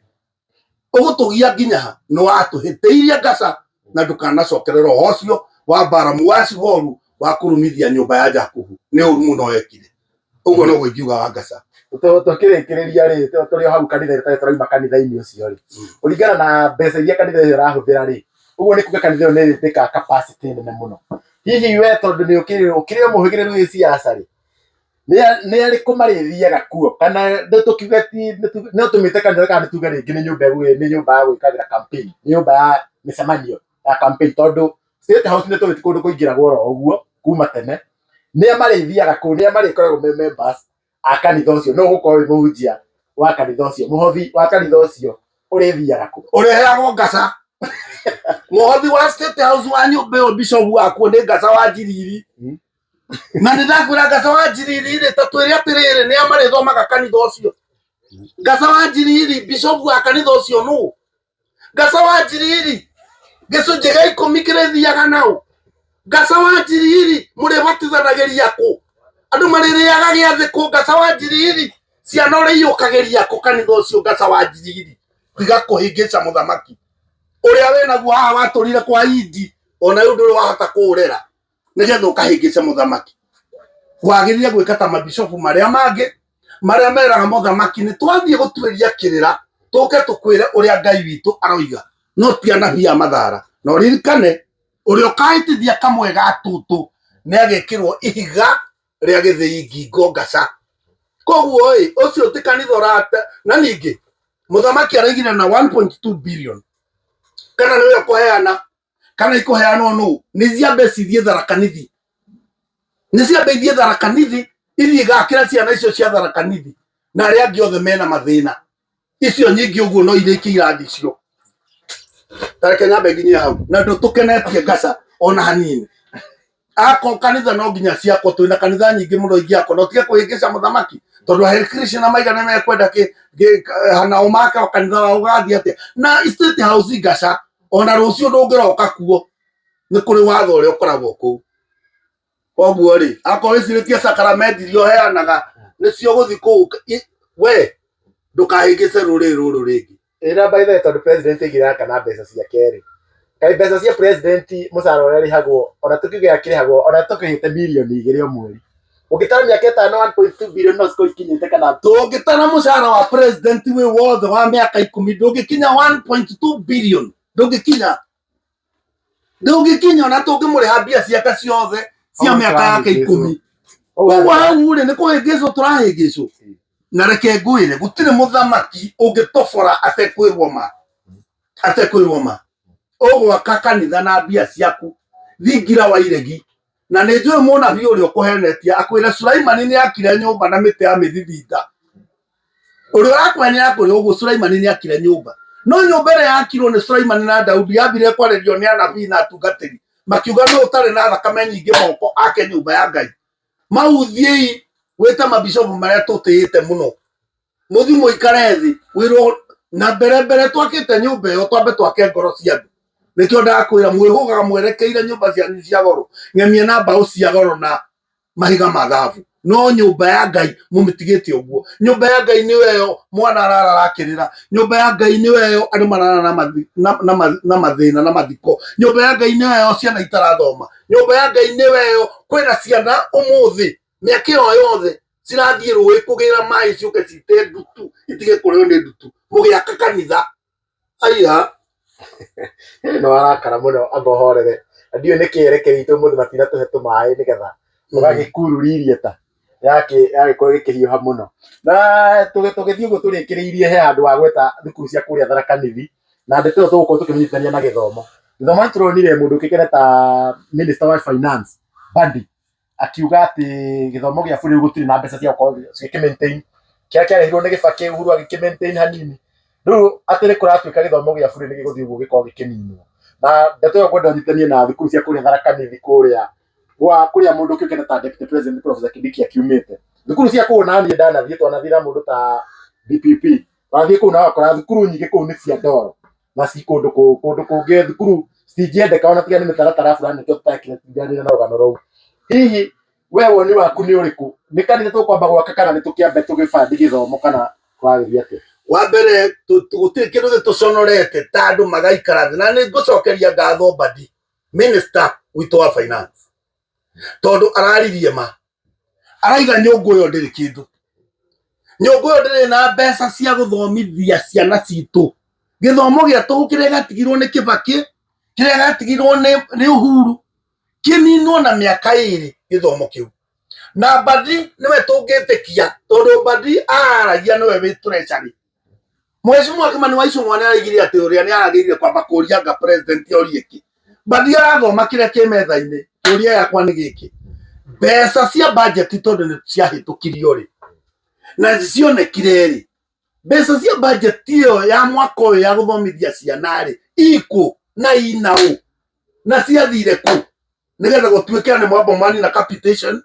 ũgũtũgia nginya ha nĩ watũhĩtĩirie ngaca na ndũkanacokere roho ũcio wa Balamu wa Siboru wa kũrumithia nyũmba ya Jakubu nĩ ũru mũno ekire ũguo noguo ingiuga wa ngaca. Tũkĩrĩkĩrĩria rĩ, tũrĩ o hau kanitha tũtarĩ tũrauma kanitha-inĩ ũcio rĩ, kũringana na mbeca iria kanitha ĩyo ĩrahũthĩra rĩ, ũguo nĩ kuga kanitha ĩyo nĩ ĩrĩtĩkaga capacity nene mũno. Hihi we tondũ nĩ ũkĩrĩ ũkĩrĩ o mũhĩgĩrĩru wĩ siasa rĩ, nĩ arĩkũ marĩthiaga kuo kana nĩ tũkiuge ti no tũmĩte kanitha kana nĩ tuge rĩngĩ nĩ nyũmba nĩ nyũmba ya gwĩkagĩra campaign, nĩ nyũmba ya mĩcemanio ya campaign tondũ State House nĩ tũĩ ti kũndũ kũingĩragwo oro ũguo kuma tene. Nĩa marĩthiaga kũu, nĩa marĩkoragwo me members a kanitha ũcio, nũ ũgũkorwo wĩ mũhunjia wa kanitha ũcio, mũhothi wa kanitha ũcio ũrĩthiaga kũ? Ũrĩheagwo ngaca. Mũhothi wa State House wa nyũmba ĩyo bishop wakuo nĩ ngaca wa njiriri. Na nĩ ndakwĩra ngaca wa njiriri rĩ, ta twĩre atĩrĩrĩ, nĩa marĩthomaga kanitha ũcio? Ngaca wa njiriri, bishop wa kanitha ũcio nũ? Ngaca wa njiriri, gĩcunjĩ gĩa ikũmi kĩrĩthiaga nao? Ngaca wa njiriri, mũrĩbatithanagĩria kũ? Andũ marĩrĩaga gĩathĩ kũ? Ngaca wa njiriri, ciana ũrĩiyũkagĩria kũ kanitha ũcio? Ngaca wa njiriri, tiga kũhĩngĩca mũthamaki ũrĩa wĩnaguo haha watũrire kwa indi, ona rĩu ndũrĩ wahota kũũrera nĩgetha ũkahĩngĩce mũthamaki. Wagĩrĩire gwĩka ta mabicobu marĩa mangĩ marĩa meraga mũthamaki nĩ twathiĩ gũtuĩria kĩrĩra tũke tũkwĩre ũrĩa Ngai witũ aroiga, no ti anabii a mathara. Na ũririkane ũrĩa ũkahĩtithia kamwe ga tũtũ nĩ agekĩrwo ihiga rĩa gĩthĩi ngingo ngaca. Koguo ĩ ũcio ti kanitha ũrate. Na ningĩ mũthamaki araigire na 1.2 billion, kana nĩwe ũkũheana kana ikũheanwo nũ, nĩ ciambe cithiĩ tharakanithi, nĩ ciambe ithiĩ tharakanithi, ithiĩ igakĩra ciana icio cia tharakanithi na arĩa angĩ othe mena mathĩna. Icio nyingĩ ũguo no irĩkie irathi icio. Tareke nyambe nginyie hau na ndũtũkenetie ngaca ona hanini. Ako kanitha no nginya ciakwo, twĩna kanitha nyingĩ mũno ingĩakwo, no tige kũhĩngĩca mũthamaki tondũ Hare Krishna maiga nĩ mekwenda nao make kanitha wao ũgathiĩ atĩa na State House ngaca ona rũciũ ndũngĩroka kuo, nĩ kũrĩ watho ũrĩa ũkoragwo kũu. Koguo rĩ, akorwo wĩcirĩtie sakaramenti iria ũheanaga nĩcio gũthiĩ kũu, we ndũkahĩngĩce rũrĩrĩ rũrũ rĩngĩ. Ĩna by the way tondũ president aigire aka na mbeca ciake rĩ, kaĩ mbeca cia president mũcara ũrĩa arĩhagwo ona tũkiuge akĩrĩhagwo ona tũkĩhĩte mirioni 2 o mweri, ũngĩtara mĩaka ĩtano 1.2 billion no cikorwo ikinyĩte kana? Tũngĩtara mũcara wa president wĩ wothe wa mĩaka 10 ndũngĩkinya 1.2 billion, ndũngĩkinya, ndũngĩkinya ona tũngĩmũrĩha mbia ciake ciothe cia mĩaka yake 10. Koguo hau rĩ, nĩ kũhĩngĩcwo tũrahĩngĩcwo. Na reke ngwĩre, gũtirĩ mũthamaki ũngĩtobora atekwĩrwo ma, atekwĩrwo ma. Ũgwaka kanitha na mbia ciaku thingira wa iregi, na nĩ njũĩ mũnabii ũrĩa ũkũhenetie akwĩre Sulaimani nĩ akire nyũmba na mĩtĩ ya mĩthithinda. Ũrĩa ũrakũhenia akwĩre ũguo, Sulaimani nĩ akire nyũmba, no nyũmba ĩrĩa yakirwo nĩ Sulaimani na Daudi yambire kwarĩrio nĩ anabii na atungatĩri makiuga nũ ũtarĩ na thakame nyingĩ moko ake nyũmba ya Ngai. Mau thiĩi wĩte mabicobu marĩa tũtĩĩte mũno, mũthiĩ mũikare thĩ wĩrwo na mbere mbere twakĩte nyũmba ĩyo twambe twake ngoro cia andũ. Nĩkĩo ndakwĩra mwĩhũgaga mwerekeire nyũmba cianyu cia goro, ng'emie na mbaũ cia goro na mahiga ma thahabu, no nyũmba ya Ngai mũmĩtigĩte ũguo. Nyũmba ya Ngai nĩyo ĩyo mwana arara arakĩrĩra, nyũmba ya Ngai nĩyo ĩyo andũ marara na mathĩna na mathiko, nyũmba ya Ngai nĩyo ĩyo ciana itarathoma, nyũmba ya Ngai nĩyo ĩyo kwĩna ciana ũmũthĩ mĩaka ĩyo yothe cirathiĩ rũĩ kũgĩra maĩ ciũke cite ndutu itige kũrĩo nĩ ndutu, mũgĩaka kanitha aiya. Nĩ warakara mũno, amba ũhorere. Na ndiũĩ nĩkĩ erekeri itũ ũmũthĩ matinatũhe tũmaĩ nĩgetha ũgagĩkururirie ta yagĩkorwo gĩkĩhiũha mũno. Na tũgĩthiĩ ũguo tũrĩkĩrĩirie, he handũ wa gweta thukuru cia kũrĩa Tharaka Nithi, na ndeto ĩyo tũgũkorwo tũkĩmenyithania na gĩthomo. Gĩthomo nĩ tũronire mũndũ ũkĩkene ta Minister wa Finance Mbadi akiuga atĩ gĩthomo gĩa bũrũri gũtirĩ na mbeca cia gũkorwo gĩkĩ maintain kĩrĩa kĩarehirwo nĩ Gĩbakĩ, Uhuru agĩkĩ maintain hanini, rĩu atĩ nĩ kũratuĩka gĩthomo gĩa bũrũri nĩ gĩgũthiĩ ũguo gĩkorwo gĩkĩninwo. Na ndeto ĩyo ngwenda ũnyitanie na thukuru cia kũrĩa Tharaka Nithi, kũrĩa gwa kũrĩa mũndũ ũkĩũkĩte ta Deputy President Professor Kindiki akiumĩte. Thukuru cia kũu na niĩ ndanathiĩ, twanathiĩ na mũndũ ta DPP, wathiĩ kũu na wakora thukuru nyingĩ kũu nĩ cia ndoro na ci kũndũ kũndũ kũngĩ thukuru citingĩendeka ona tiga nĩ mĩtaratara fulani, nĩkĩo tũtakĩtindanĩra na rũgano rũu hihi. We woni waku nĩ ũrĩkũ? Nĩ kanitha tũkwamba gwaka kana nĩ tũkĩambe tũgĩbandi gĩthomo kana kũragĩthiĩ atĩa? Wa mbere gũtirĩ kĩndũ gĩtũconorete ta andũ magaikara thĩ, na nĩ ngũcokeria ngatho Mbadi, minister witũ wa finance, tondũ araririe ma, araiga nyũngũ ĩyo ndĩrĩ kĩndũ, nyũngũ ĩyo ndĩrĩ na mbeca cia gũthomithia ciana citũ. Gĩthomo gĩa tũhũ kĩrĩa gĩatigirwo nĩ Kĩbakĩ, kĩrĩa gĩatigirwo nĩ Uhuru, kĩninwo na mĩaka ĩrĩ gĩthomo kĩu. Na Mbadi nĩwe tũngĩtĩkia, tondũ Mbadi aragia nĩwe wĩ treasury. Mheshimiwa Kimani wa Ichung'wa nĩ araigire atĩ ũrĩa nĩ aragĩrĩire kwamba kũria anga president orie kĩ. Mbadi arathoma kĩrĩa kĩ metha-inĩ. Kĩũria yakwa nĩ gĩkĩ, mbeca cia budget tondũ nĩ ciahĩtũkirio rĩ na cionekire rĩ, mbeca cia budget ĩyo ya mwaka ũyũ ya gũthomithia ciana rĩ ikũ na inaũ na ciathire kũ, nĩgetha gũtuĩke nĩ mwamba mani na capitation,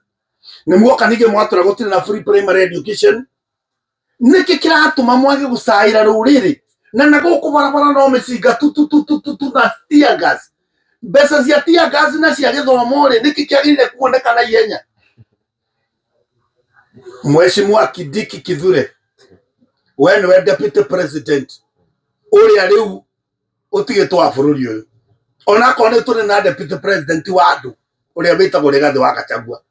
nĩ muoka ningĩ mwatũra gũtirĩ na free primary education. Nĩkĩ kĩratũma mwage gũcaĩra rũrĩrĩ? Na gũkũ barabara no mĩcinga tu tu tu tu tu tu na tear gas. Mbeca cia tear gas na cia gĩthomo rĩ, nĩkĩ kĩagĩrĩire kuoneka na ihenya? Mheshimiwa Kindiki Kithure, we nĩwe deputy president ũrĩa rĩu ũtigĩtwo wa bũrũri ũyũ, onakorwo nĩ tũrĩ na deputy president wa andũ ũrĩa wĩtagwo Rigathĩ wa Gachagua,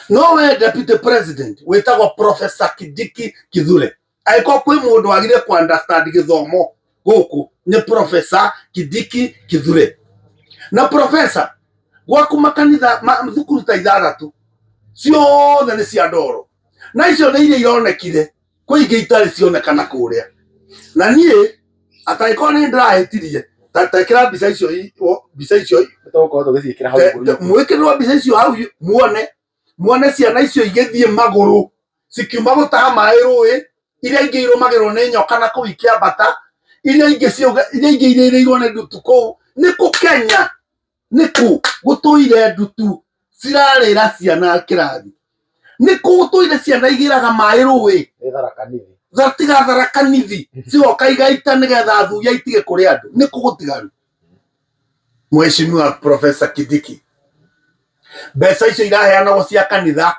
no we deputy president wĩtagwo Professor Kindiki Kithure. Angĩkorwo kwĩ mũndũ wagire ku understand gĩthomo gũkũ nĩ Professor Kindiki Kithure. Na professor, gwaku makanitha thukuru ta ithathatũ ciothe nĩ cia ndoro, na icio nĩ iria ironekire, kwĩ ingĩ itarĩ cionekana kũrĩa. Na niĩ atangĩkorwo nĩ ndĩrahĩtirie, ta tekĩra mbica icio mbica icio. Tũgũkorwo tũgĩciĩkĩra hau igũrũ. Mwĩkĩrĩrwo mbica icio hau, muone ciana icio igĩthiĩ magũrũ cikiuma gũtaha maĩ rũĩ, iria ingĩ irũmagĩrwo nĩ nyoka na kũu ikĩambata, iria ingĩ iria ingĩ irĩrĩirwo nĩ ndutu kũu. Nĩ kũ Kenya? Nĩ kũ gũtũire ndutu cirarĩra ciana kĩrathi? Nĩ kũ gũtũire ciana igĩraga maĩ rũĩ? Nĩ Tharaka Nithi. Tiga Tharaka Nithi, cigoka igaita nĩgetha athuria itige kũrĩa andũ. Nĩ kũ gũtigaru? Mheshimiwa Professor Kindiki, mbeca icio iraheanagwo cia kanitha,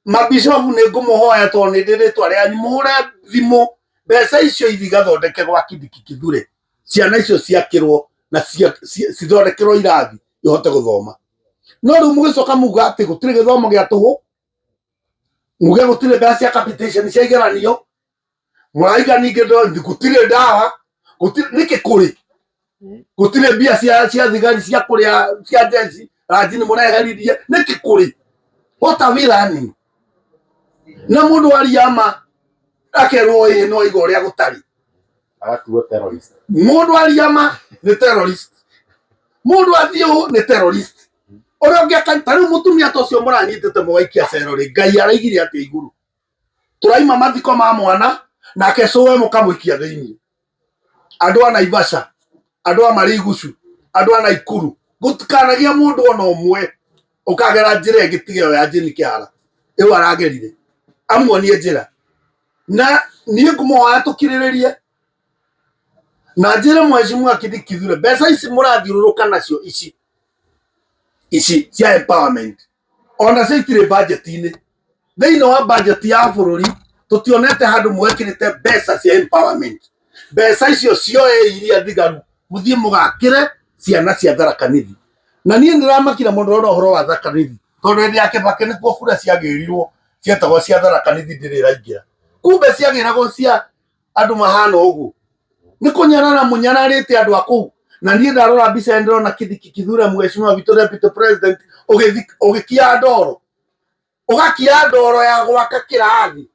mabishopu nĩ ngũmũhoya tondũ nĩ ndĩ rĩtwa rĩanyu, mũhũre thimũ, mbeca icio ithi igathondeke gwa Kindiki Kithure, ciana icio ciakĩrwo na cithondekerwo irathi ihote gũthoma. No rĩu mũgĩcoka muga atĩ gũtirĩ gĩthomo gĩa tũhũ, muge gũtirĩ mbeca cia capitation cia igeranio, mũraiga ningĩ gũtirĩ ndawa, gũtirĩ nĩkĩ kũrĩ gũtirĩ mbia cia thigari cia kũrĩa cia jeshi ranji nĩ mũreheririe, nĩkĩ kũrĩ? What are we learning? Na mũndũ aria ma akerwo ĩĩ no aiga ũrĩa gũtarĩ. Agatuo terrorist. Mũndũ aria ma nĩ terrorist, mũndũ athiĩ ũũ nĩ terrorist, ũrĩa ũngĩ ta rĩu mũtumia ta ũcio mũranyitĩte mũgaikia cero rĩ, Ngai araigire atĩa igũrũ? Tũraima mathiko ma mwana nake cũwe mũkamũikia thĩinĩ. Andũ a Naivasha, andũ a Marigucu, andũ a Naikuru, gũtikanagia mũndũ ona ũmwe ũkagera njĩra ĩngĩ tiga ĩyo ya Jane Kĩhara ĩyo aragerire, amuonie njĩra. Na niĩ ngũmũhoya tũkirĩrĩrie na njĩre Mheshimiwa Kindiki Kithure, mbeca ici mũrathiũrũrũka nacio ici ici cia empowerment, ona cio itirĩ budget-inĩ. Thĩinĩ wa budget ya bũrũri tũtionete handũ mwekĩrĩte mbeca cia empowerment. Mbeca icio cioe iria thigaru mũthiĩ mũgakĩre ciana cia Tharaka Nithi. Na niĩ ndĩramakire mũno na ũhoro wa Tharaka Nithi, tondũ hĩndĩ ya Kĩbakĩ nĩkuo kura ciagĩrirwo cietagwo cia Tharaka Nithi ndĩrĩ ĩraingĩra. Kumbe ciagĩragwo cia andũ mahana ũguo. Nĩ kũnyarara mũnyararĩte andũ a kũu. Na niĩ ndarora mbica ĩno ndĩrona Kindiki Kithure, Mheshimiwa witũ deputy president, ũgĩkia ndoro, ũgakia ndoro ya gwaka kĩrathi.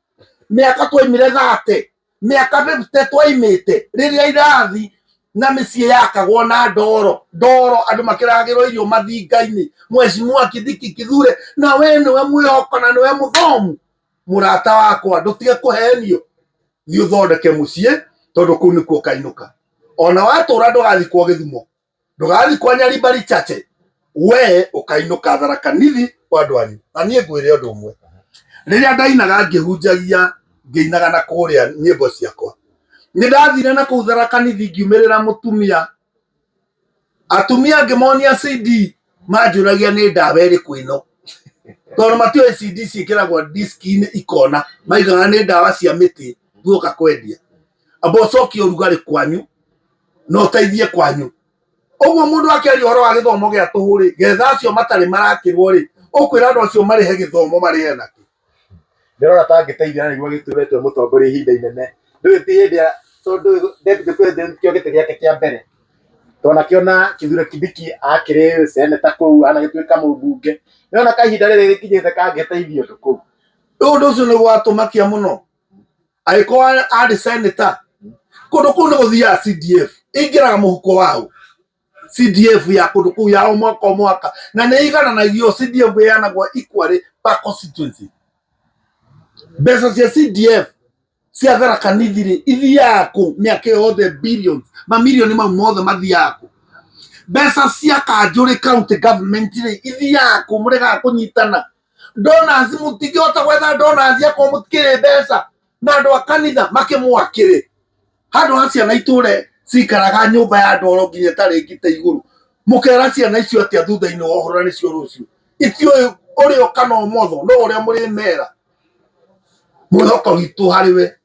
Mĩaka twaimire 30, mĩaka 50 twaimĩte rĩrĩa irathi na mĩciĩ yakagwo na ndoro ndoro, andũ makĩragĩrwo irio mathinga-inĩ. Mheshimiwa Kindiki Kithure, na we nĩwe mwĩhoko na nĩwe mũthomu, mũrata wakwa, ndũtige kũhenio, thiĩ ũthondeke mũciĩ tondũ kũu nĩkuo ũkainũka. Ona watũra ndũgathikwo Gĩthumo, ndũgathikwo Nyaribari Chache, we ũkainũka Tharaka Nithi kwa andũ anyu. Na niĩ ngwĩre ũndũ ũmwe, rĩrĩa ndainaga ngĩhunjagia ngĩinaga na kũrĩa nyĩmbo ciakwa, nĩ ndathire na kũu Tharaka Nithi ngiumĩrĩra mũtumia, atumia ngĩmonia CD, manjũragia nĩ ndawa ĩrĩkũ ĩno. Tondũ matiũĩ CD ciĩkĩragwo diski-inĩ ikona, maigaga nĩ ndawa cia mĩtĩ tuoka kwendia. Amba ũcokie ũrugarĩ kwanyu na ũteithie kwanyu. Ũguo mũndũ akĩaria ũhoro wa gĩthomo gĩa tũhũ rĩ, getha acio matarĩ marakĩrwo rĩ, ũkwĩra andũ acio marĩhe gĩthomo marĩhe nakĩ? Ndĩrona ta angĩteithia na nĩguo agĩtuĩtwo mũtongoria ihinda inene. Ndũĩ ti hĩndĩ ya tondũ deputy president kĩo gĩtĩ gĩake kĩa mbere. Twanakĩona Kithure Kindiki akĩrĩ seneta kũu anagĩtuĩka mũmbunge. Nĩwona kahinda rĩrĩ rĩkinyĩte kangĩteithia ũndũ kũu. Rĩu ũndũ ũcio nĩ gwatũmakia mũno. Angĩkorwo arĩ seneta, kũndũ kũu nĩ gũthiaga CDF, ĩingĩraga mũhuko waũ? CDF ya kũndũ kũu ya o mwaka o mwaka na nĩ igananagio CDF ĩheanagwo equally per constituency. Mbeca cia CDF cia Tharaka Nithi rĩ ithiaga kũ mĩaka ĩyo yothe billions mamirioni mau mothe mathiaga kũ? Mbeca cia kanjũ rĩ county government rĩ ithiaga kũ mũregaga kũnyitana? Donors mũtingĩhota gwetha donors akorwo mũtikĩrĩ mbeca na andũ a kanitha makĩmwakĩrĩ handũ ha ciana itũre cikaraga nyũmba ya ndoro nginya ĩtarĩ ngite igũrũ mũkera ciana icio atĩa thutha-inĩ wa ũhoro na nĩcio rũciũ itiũĩ ũrĩo kana ũmotho no ũrĩa mũrĩmera mwĩhoko witũ harĩ we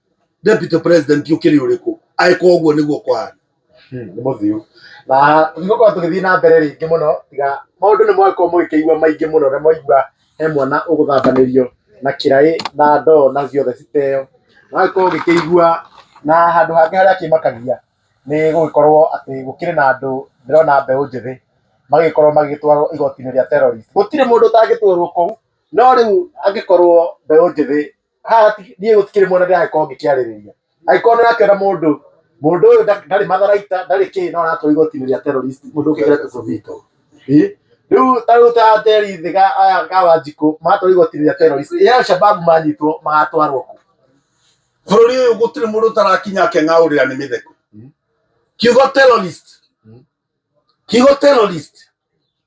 deputy president ũkĩrĩ ũrĩkũ angĩkorwo ũguo nĩguo kũhana? Nĩ mũthiu na tũtigũkorwo tũgĩthiĩ na mbere rĩngĩ mũno tiga maũndũ nĩ mwagĩkorwo mũgĩkĩigua maingĩ mũno na mwaigua he mwana ũgũthambanĩrio na kĩraĩ na ndoo na ciothe citeo. Wagĩkorwo ũgĩkĩigua na handũ hangĩ harĩa kĩmakagia nĩ gũgĩkorwo atĩ gũkĩrĩ na andũ ndĩrona mbeũ njĩthĩ magĩkorwo magĩtwarwo igoti-inĩ rĩa terrorist. Gũtirĩ mũndũ ũtangĩtwarwo kũu, no rĩu angĩkorwo mbeũ njĩthĩ haha niĩ gũtikĩrĩ mwena ndĩragĩkorwo ngĩkĩarĩrĩria. Angĩkorwo nĩ ũrakĩona mũndũ, mũndũ ũyũ ndarĩ matharaita, ndarĩ kĩ, no aratwarwo igoti-inĩ rĩa terrorist, mũndũ ũkĩgerete tũbito. Ĩ, rĩu ta rĩu ta Terry Thiga aya ka Wanjikũ matwarwo igoti-inĩ rĩa terrorist, ĩ Al-Shabaab manyitwo magatwarwo kũ? Bũrũri ũyũ gũtirĩ mũndũ ũtarakinya akeng'aũrĩra nĩ mĩtheko. Kiugo terrorist, kiugo terrorist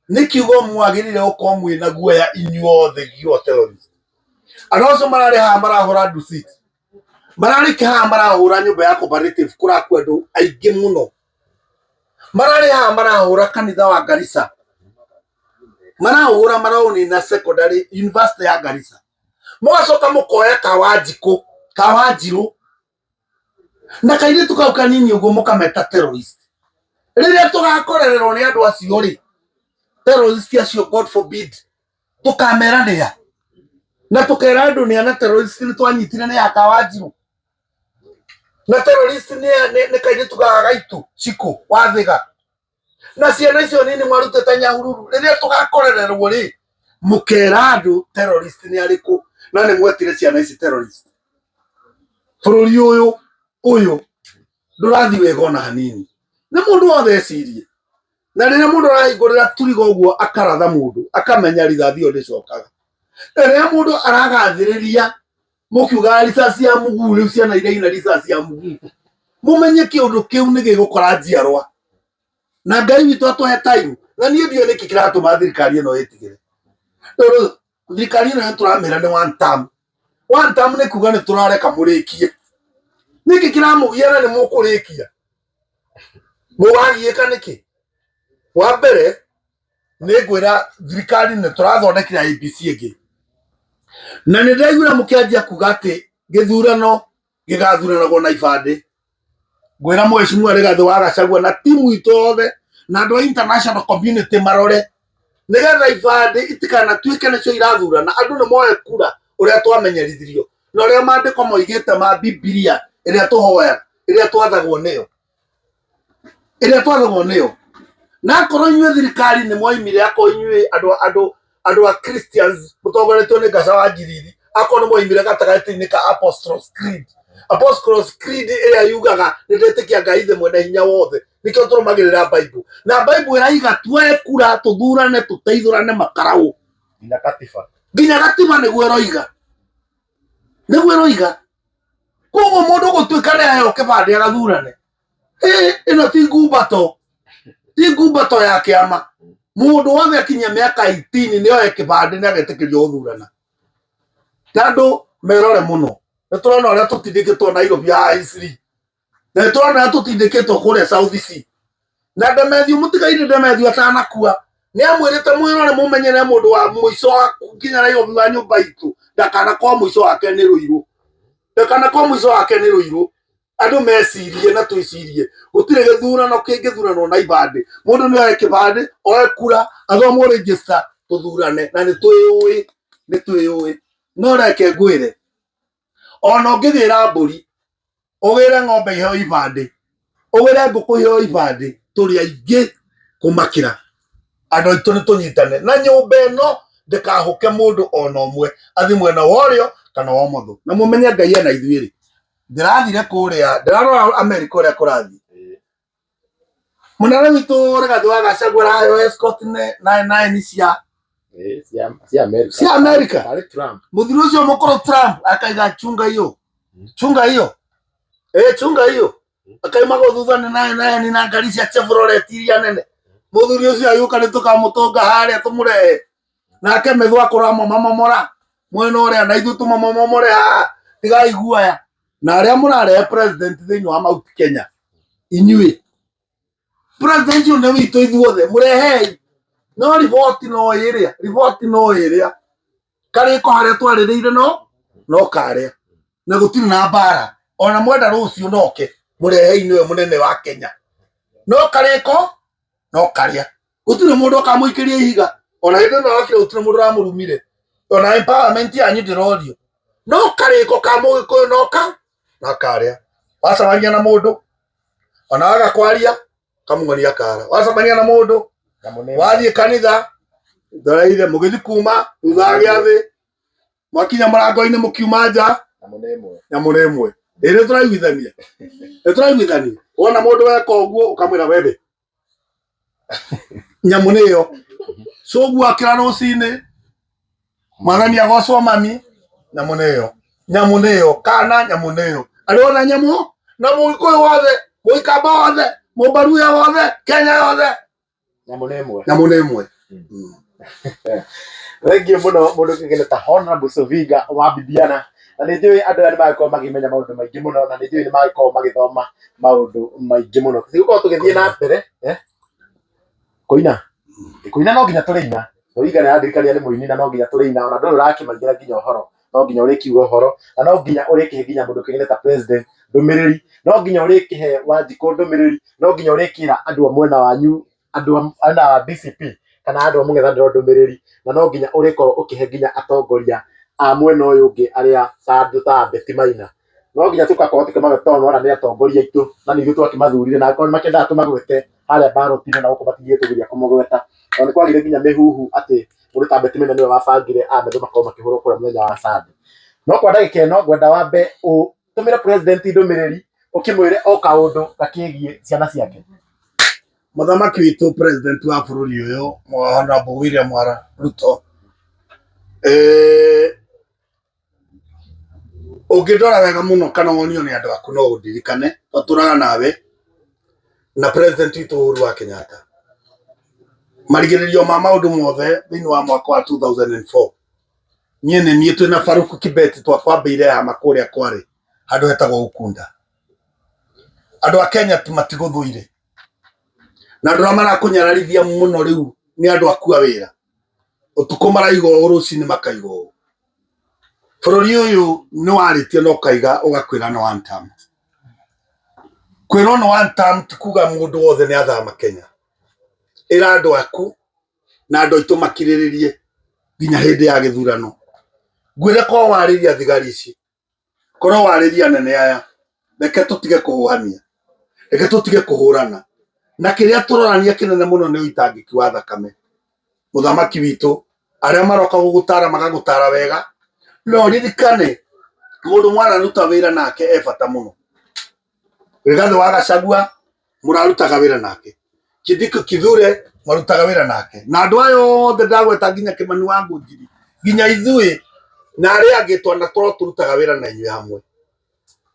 nĩ kiugo mwagĩrĩire gũkorwo mwĩna guoya inyuothe, kiugo terrorist. Andũ acio mararĩ haha marahũra nduciti, mararĩ haha marahũra nyũmba ya cooperative kũrakua andũ aingĩ mũno, mararĩ haha marahũra kanitha wa Garissa, marahũra maraũnina secondary university ya Garissa, mũgacoka mũkoya Kawanjikũ, Kawanjirũ na kairĩtu kau kanini ũguo mũkameta terrorist. Rĩrĩa tũgakorererwo nĩ andũ acio rĩ, terrorist acio God forbid, tũkamera nĩa na tũkera andũ nĩa na terrorist nĩ twanyitire nĩ ya Kawanjirũ na terrorist nĩ kairĩtu gaka gaitũ Cikũ wa Thĩga na ciana icio nini mwarutĩte Nyahururu. Rĩrĩa tũgakorererwo rĩ, mũkera andũ terrorist nĩ arĩkũ na nĩ mwetire ciana ici terrorist. Bũrũri ũyũ ũyũ ndũrathiĩ wega ona hanini, nĩ mũndũ wothe ecirie. Na rĩrĩa mũndũ arahingũrĩra turiga ũguo akaratha mũndũ akamenya rithathi ĩyo ndĩcokaga. Na rĩrĩa mũndũ aragathĩrĩria mũkiugaga ricaci ya mũguu, rĩu ciana iraina ricaci ya mũguu, mũmenye kĩũndũ kĩu nĩ gĩgũkora njiarwa. Na Ngai witũ atũhe time. Na niĩ ndiũĩ nĩkĩ kĩratũma thirikari ĩno ĩtigĩre, tondũ thirikari ĩno tũramĩra nĩ one term. One term nĩ kuga nĩ tũrareka mũrĩkie. Nĩkĩ kĩramũgia na nĩ mũkũrĩkia? Mũragiĩka nĩkĩ? Wa mbere nĩ ngwĩra thirikari nĩ tũrathondekire IEBC ĩngĩ, na nĩ ndaiguire mũkĩanjia kuga atĩ gĩthurano gĩgathuranagwo na ibandĩ. Ngwĩra mheshimiwa Rigathĩ wa Gachagua na timu itũ yothe na andũ a international community marore nĩgetha ibandĩ itikanatuĩke nĩcio irathurana, andũ nĩ moe kura ũrĩa twamenyerithirio na ũrĩa maandĩko moigĩte ma Bibilia ĩrĩa tũhoyaga, ĩrĩa twathagwo nĩyo, ĩrĩa twathagwo nĩyo. Na akorwo inyuĩ thirikari nĩ mwoimire, akorwo inyuĩ andũ a Christians mũtongoretio nĩ Ngaca wa Njiriri, akorwo nĩ mwoimire gatagatĩ-inĩ ka Apostles Creed, Apostles Creed ĩrĩa yugaga nĩ ndetĩkia Ngai Ithe mwene hinya wothe, nĩkĩo tũrũmagĩrĩra Bible, na Bible ĩraiga tuoye kura tũthurane tũteithũrane makaraũ Nginya katiba. Nginya gatiba nĩguo ĩroiga, nĩguo ĩroiga. Koguo mũndũ gũtuĩka nĩ aheo kĩbandĩ agathurane, ĩno ti ngumbato, ti ngumbato ya kĩama. Mũndũ wothe akinyia mĩaka 18 nĩ oe kĩbandĩ nĩ agetĩkĩrio gũthurana. Na andũ merore mũno, nĩ tũrona ũrĩa tũtindĩkĩtwo Nairobi haha Eastleigh, na nĩ tũrona ũrĩa tũtindĩkĩtwo kũrĩa South C. Na Ndemethio, mũtigaire Ndemethio atanakua. Nĩ amwĩrĩte mwĩrore mũmenyere mũndũ wa mũico wa nginya Nairobi wa nyũmba itũ ndakanakorwo mũico wake nĩ Rũirũ, ndakanakorwo mũico wake nĩ Rũirũ. Andũ mecirie na twĩcirie, gũtirĩ gĩthurano kĩngĩthuranwo na ibandĩ. Mũndũ nĩ oe kĩbandĩ, oe kura, athomwo register, tũthurane na nĩ twĩyũĩ, nĩ twĩyũĩ. No reke ngwĩre, ona ũngĩgĩra mbũri, ũgĩre ng'ombe iheo ibandĩ, ũgĩre ngũkũ iheo ibandĩ, tũrĩ aingĩ kũmakĩra. Andũ aitũ nĩ tũnyitane na nyũmba ĩno ndĩkahũke mũndũ ona ũmwe athiĩ mwena wa ũrĩo kana wa ũmotho, na mũmenye Ngai ena ithuĩ rĩ. Ndĩrathire kũrĩa, ndĩrarora Amerika ũrĩa kũrathiĩ. Mũnene witũ Rigathĩ wa Gachagua araheo escort nine cia Cia America. Cia America. Tarĩ Trump. Mũthuri ũcio mũkũrũ Trump akaiga chunga hiyo, chunga hiyo, chunga hiyo, akaima thutha nĩ nine nine na ngari cia Chevrolet iria nene. Mũthuri ũcio agĩũka nĩ tũkamũtũnga harĩa tũmũrehe nake methwa kũramomamomora mwena ũrĩa na ithuĩ tũmomomomore haha, tigai guoya. Na arĩa mũrarehe president thĩinĩ wa Mount Kenya, inyuĩ president ũyũ nĩ witũ ithuothe, mũrehei. No riboti no ĩrĩa, riboti no ĩrĩa karĩko harĩa twarĩrĩire no karĩa, na gũtirĩ na mbara. Ona mwenda rũciũ noke mũrehei, nĩwe mũnene wa Kenya. No karĩko no karĩa, gũtirĩ mũndũ ũkamũikĩria ihiga. Ona hĩndĩ ĩno okire gũtirĩ mũndũ ũramũrumire. Ona empowerment yanyu ndĩrorio. No karĩko ka mũgĩkũyũ no karĩa. Wacemania na mũndũ ona waga kwaria kamung'onia kara, wacemania na mũndũ wathiĩ kanitha ndaraire mũgĩthiĩ kuma thutha wa gĩathĩ, mwakinya mũrango-inĩ mũkiuma nja, nyamũ nĩ ĩmwe. Ĩ nĩ tũraiguithania, nĩ tũraiguithania. Wona mũndũ weka ũguo ũkamwĩra webe nyamũ nĩ ĩyo. Cũguo akĩra rũcinĩ, mwathani agocwo mami, nyamũ nĩ ĩyo, nyamũ nĩ ĩyo, kana nyamũ nĩ ĩyo. Andũ othe nyamũ, na mũgĩkũyũ wothe, mũikamba wothe, mũmbaruya wothe, Kenya yothe, nyamũ nĩ ĩmwe, nyamũ nĩ ĩmwe. Thengiũ mũno mũndũ kĩgene ta Honorable Sovinga wa Bibiana, na nĩ njũĩ andũ aya nĩ magĩkorwo magĩmenya maũndũ maingĩ mũno, na nĩ njũĩ nĩ magĩkorwo magĩthoma maũndũ maingĩ mũno. Tũgũkorwo tũgĩthiĩ na mbere kũina kũina, no nginya tũrĩina. Sovinga nĩ arandirikania nĩ mũini, na no nginya tũrĩina. Ona ndũrĩ ũrakĩmaigĩra nginya ũhoro, no nginya ũrĩkiuga ũhoro, na no nginya ũrĩkĩhe nginya mũndũ kĩgene ta president ndũmĩrĩri, no nginya ũrĩkĩhe Wanjikũ ndũmĩrĩri, no nginya ũrĩkĩra andũ a mwena wanyu, andũ a mwena wa DCP kana andũ a mũng'ethanĩro ndũmĩrĩri, na no nginya ũrĩkorwo ũkĩhe nginya atongoria a mwena ũyũ ũngĩ arĩa ta andũ ta Betty Maina. No nginya tũgakorwo tũkĩmagweta tondũ nĩwona nĩ atongoria aitũ na nĩ ithuĩ twakĩmathurire, na angĩkorwo nĩmakĩendaga tũmagwete harĩa mbaroti-inĩ na gũkũ matingĩtũgiria kũmũgweta, tondũ nĩ kwagĩire nginya mĩhuhu atĩ mũndũ ta Betty Maina nĩwe wabangire ametho makorwo makĩhũrwo kũrĩa mũthenya wa Sunday. No kwa ndagĩka ĩno ngwenda wambe ũtũmĩre president ndũmĩrĩri ũkĩmwĩre o kaũndũ gakĩgiĩ ciana ciake. Mũthamaki witũ president wa bũrũri ũyũ Honorable William Ruto, ũngĩndora wega mũno kana wonio nĩ andũ aku no ũndirikane, twatũraga nawe na president witũ Uhuru wa Kenyatta marigĩrĩrio ma maũndũ mothe thĩinĩ wa mwaka wa 2004. Niĩ nĩ niĩ twĩna Faruku Kibet twakwambĩire hama kũrĩa kwarĩ handũ hetagwo Ukunda. Andũ a Kenya matigũthũire, na andũ arĩa marakũnyararithia mũno rĩu nĩ andũ aku a wĩra. Ũtukũ maraiga ũũ, rũcinĩ makaiga ũũ. Bũrũri ũyũ nĩ warĩtie na ũkaiga ũgakwĩra nĩ one term. Kwĩrwo nĩ one term ti kuga mũndũ wothe nĩ athama Kenya. Ĩra andũ aku na andũ aitũ makirĩrĩrie nginya hĩndĩ ya gĩthurano. Ngwĩre korwo warĩria thigari ici, korwo warĩria anene aya, reke tũtige kũhũhania, reke tũtige kũhũrana. Na kĩrĩa tũrorania kĩnene mũno nĩ ũitangĩki wa thakame. Mũthamaki witũ, arĩa maroka gũgũtara magagũtara wega, no ririkane mũndũ mwanaruta wĩra nake e bata mũno. Rigathĩ wa Gachagua mũrarutaga wĩra nake, Kindiki Kithure marutaga wĩra nake, na andũ aya othe ndagweta nginya Kimani wa Ngũnjiri, nginya ithuĩ na arĩa angĩ twanakorwo tũrutaga wĩra na inyuĩ hamwe.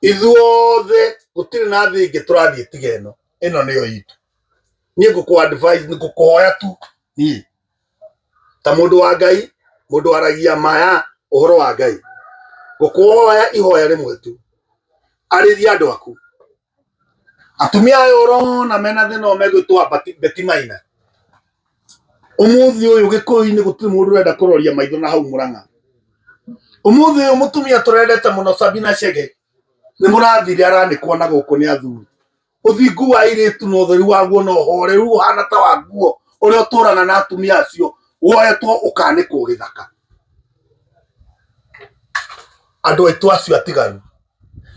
Ithuothe gũtirĩ na thĩ ĩngĩ tũrathiĩ tiga ĩno, ĩno nĩyo itũ. Niĩ ngũkũ advise, ngũkũhoya tu niĩ ta mũndũ wa Ngai, mũndũ waragia maya ũhoro wa Ngai, ngũkũhoya ihoya rĩmwe tu, arĩria andũ aku. Atumia aya ũrona mena thĩna ũyũ megwĩtwo Betty Maina, Umuthi uyu Gikuyu-ini gutiri mundu urenda kuroria maitho na hau Murang'a. Umuthi uyu mutumia turendete muno Sabina Chege ni murathire aranikwo na guku ni athuri. Uthingu wa airitu na utheru waguo na uhoreru uhana ta wa nguo uria uturaga na atumia acio woetwo ukanikwo githaka. Andu aitu acio atigaru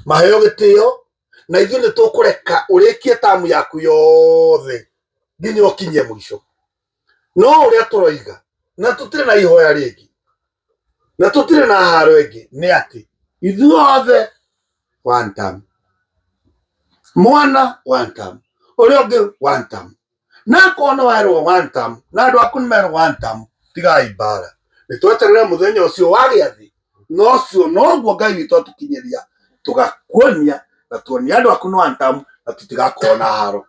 maheo gitio na ithuĩ nĩ tũkũreka ũrĩkie tamu yaku yothe nginya ũkinye mũico. No ũrĩa tũroiga na tũtirĩ na ihoya rĩngĩ na tũtirĩ na haro ĩngĩ nĩ atĩ ithuothe one term, mwana one term, ũrĩa ũngĩ one term, na akorwo nĩ werwo one term na andũ aku nĩ merwo one term, tigai mbara. Nĩ tweterere mũthenya ũcio wa gĩathĩ na ũcio noguo Ngai witũ atũkinyĩria tũgakuonia na tuonia andũ aku nĩ one term na tũtigakorwo na haro.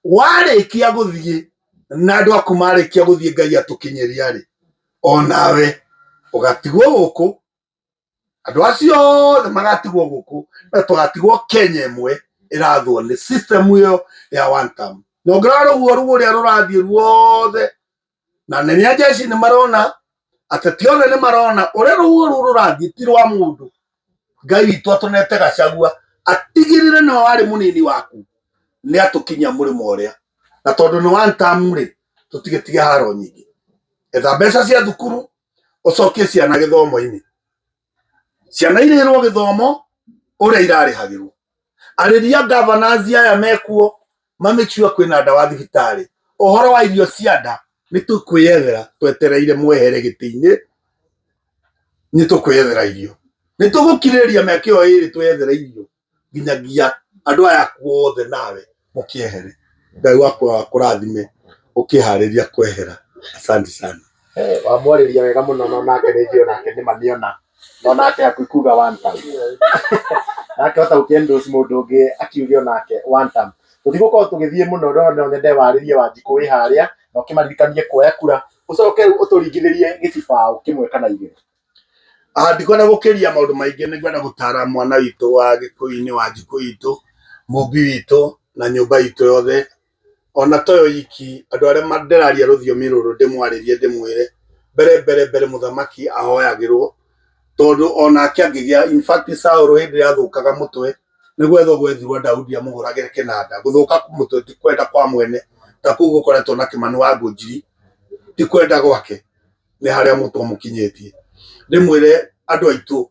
Warĩkia gũthiĩ na andũ aku marĩkia gũthiĩ Ngai atũkinyĩria rĩ, onawe ũgatigwo gũkũ, andũ acio othe magatigwo gũkũ na tũgatigwo Kenya ĩmwe ĩrathwo nĩ system ĩyo ya one term. Na ũngĩrora rũhuho rũu ũrĩa rũrathiĩ ruothe na nene a jeshi nĩ marona, ateti othe nĩ marona ũrĩa rũhuho rũu rũrathiĩ ti rwa mũndũ. Ngai witũ atũnete Gachagua atigĩrĩre nĩwe warĩ mũnini waku nĩ atũkinyia mũrĩmo ũrĩa, na tondũ nĩ one term rĩ, tũtigĩtige haro nyingĩ. Etha mbeca cia thukuru ũcokie ciana gĩthomo-inĩ, ciana irĩrwo gĩthomo ũrĩa irarĩhagĩrwo. Arĩria governors aya mekuo ma make sure kwĩna ndawa thibitarĩ. Ũhoro wa irio cia nda nĩ tũkwĩyethera twetereire mwehere gĩtĩ-inĩ, nĩ tũkwĩyethera irio, nĩ tũgũkirĩrĩria mĩaka ĩyo ĩrĩ twĩyethere irio nginyagia andũ aya aku othe nawe mũkĩehere. Ngai wakwa akũrathime ũkĩharĩria kwehera. Asante sana. Wamwarĩria wega mũno no nake nĩ njũĩ nake nĩ maniona no nake hakuhĩ kuga one term. Nake hota gũkĩ-endorse mũndũ ũngĩ akiuge onake one term. Tũtigũkorwo tũgĩthiĩ mũno no no nyende warĩrie Wanjikũ wĩ harĩa na ũkĩmaririkanie kuoya kura ũcoke rĩu ũtũringithĩrie gĩcibaũ kĩmwe kana igĩrĩ. Ndikwenda gũkĩria maũndũ maingĩ, nĩ ngwenda gũtara mwana witũ wa Gĩkũyũ-inĩ, Wanjikũ witũ, mũmbi witũ na nyũmba itũ yothe, ona toyo iki, andũ arĩa ndĩraria rũthiomi rũrũ ndĩmwarĩrie ndĩmwĩre mbere mbere mbere mũthamaki ahoyagĩrwo, tondũ onake angĩgĩa, in fact Saũlũ hĩndĩ ĩrĩa athũkaga mũtwe nĩ gwethwo gwethirwo Daudi amũhũragĩre kĩnanda. Gũthũka mũtwe ti kwenda kwa mwene, ta kũu gũkoretwo na Kĩmani wa Ngũnjiri, ti kwenda gwake, nĩ harĩa mũtwe mũkinyĩtie. Ndĩmwĩre andũ aitũ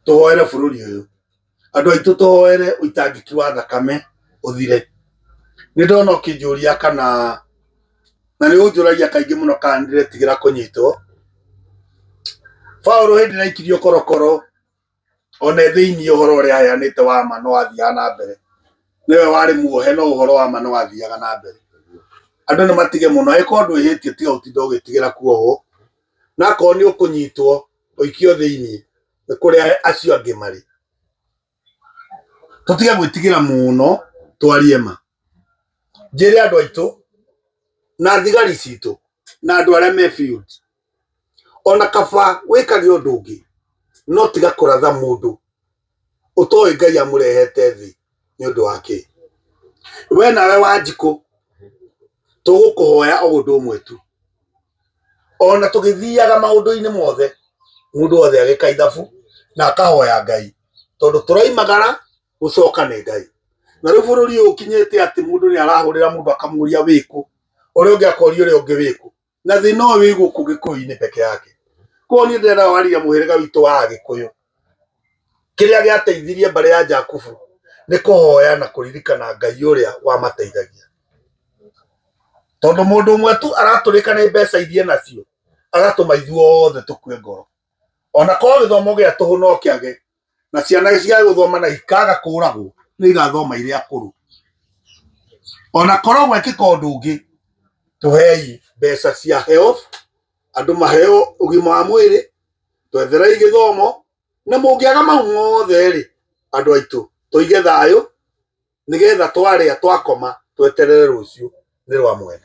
tũhoere bũrũri ũyũ, andũ aitũ tũhoere ũitangĩki wa thakame ũthire. Nĩ ndona ũkĩnjũria kana, na nĩ ũnjũragia kaingĩ mũno kana nĩ ndĩretigĩra kũnyitwo. Paũlũ hĩndĩ ĩrĩa aikirio korokoro ona e thĩinĩ ũhoro ũrĩa aheanĩte wa ma no wathiaga na mbere, nĩwe warĩ muohe no ũhoro wa ma nĩ wathiaga na mbere. Andũ nĩ matige mũno, angĩkorwo ndwĩhĩtie tiga gũtinda ũgĩtigĩra kuohwo, na akorwo nĩ ũkũnyitwo ũikio thĩinĩ nĩ kũrĩa acio angĩ marĩ. Tũtige gwĩtigĩra mũno, twarie ma. Njĩre andũ aitũ na thigari citũ na andũ arĩa me field, ona kaba wĩkage ũndũ ũngĩ no tiga kũratha mũndũ ũtoĩ Ngai amũrehete thĩ nĩ ũndũ wa kĩ. We nawe Wanjikũ tũgũkũhoya o ũndũ ũmwe tu, ona tũgĩthiaga maũndũ-inĩ mothe mũndũ wothe agĩka ithabu na akahoya Ngai, tondũ tũroimagara gũcoka nĩ Ngai. Na rĩu bũrũri ũyũ ũkinyĩte atĩ mũndũ nĩ arahũrĩra mũndũ akamũria wĩkũ, ũrĩa ũngĩ akoria ũrĩa ũngĩ wĩkũ, na thĩna ũyũ wĩ gũkũ Gĩkũyũ-inĩ peke yake. Koguo niĩ ndĩrenda waria mũhĩrĩga witũ wa Agĩkũyũ, kĩrĩa gĩateithirie mbarĩ ya Jakubu nĩ kũhoya na kũririkana Ngai ũrĩa wamateithagia. Tondũ mũndũ ũmwe tu aratũrĩka nĩ mbeca iria nacio agatũma ithuothe tũkue ngoro. Ona korwo gĩthomo gĩa tũhũ no kĩage na ciana ciage gũthoma na ikaga kũragwo, nĩ igathoma irĩ akũrũ. Ona korwo gwekĩka ũndũ ũngĩ, tũhei mbeca cia health, andũ maheo ũgima wa mwĩrĩ, twetherei gĩthomo, na mũngĩaga mau mothe rĩ, andũ aitũ tũige thayũ nĩgetha twarĩa twakoma tweterere rũciũ nĩ rwa mwene.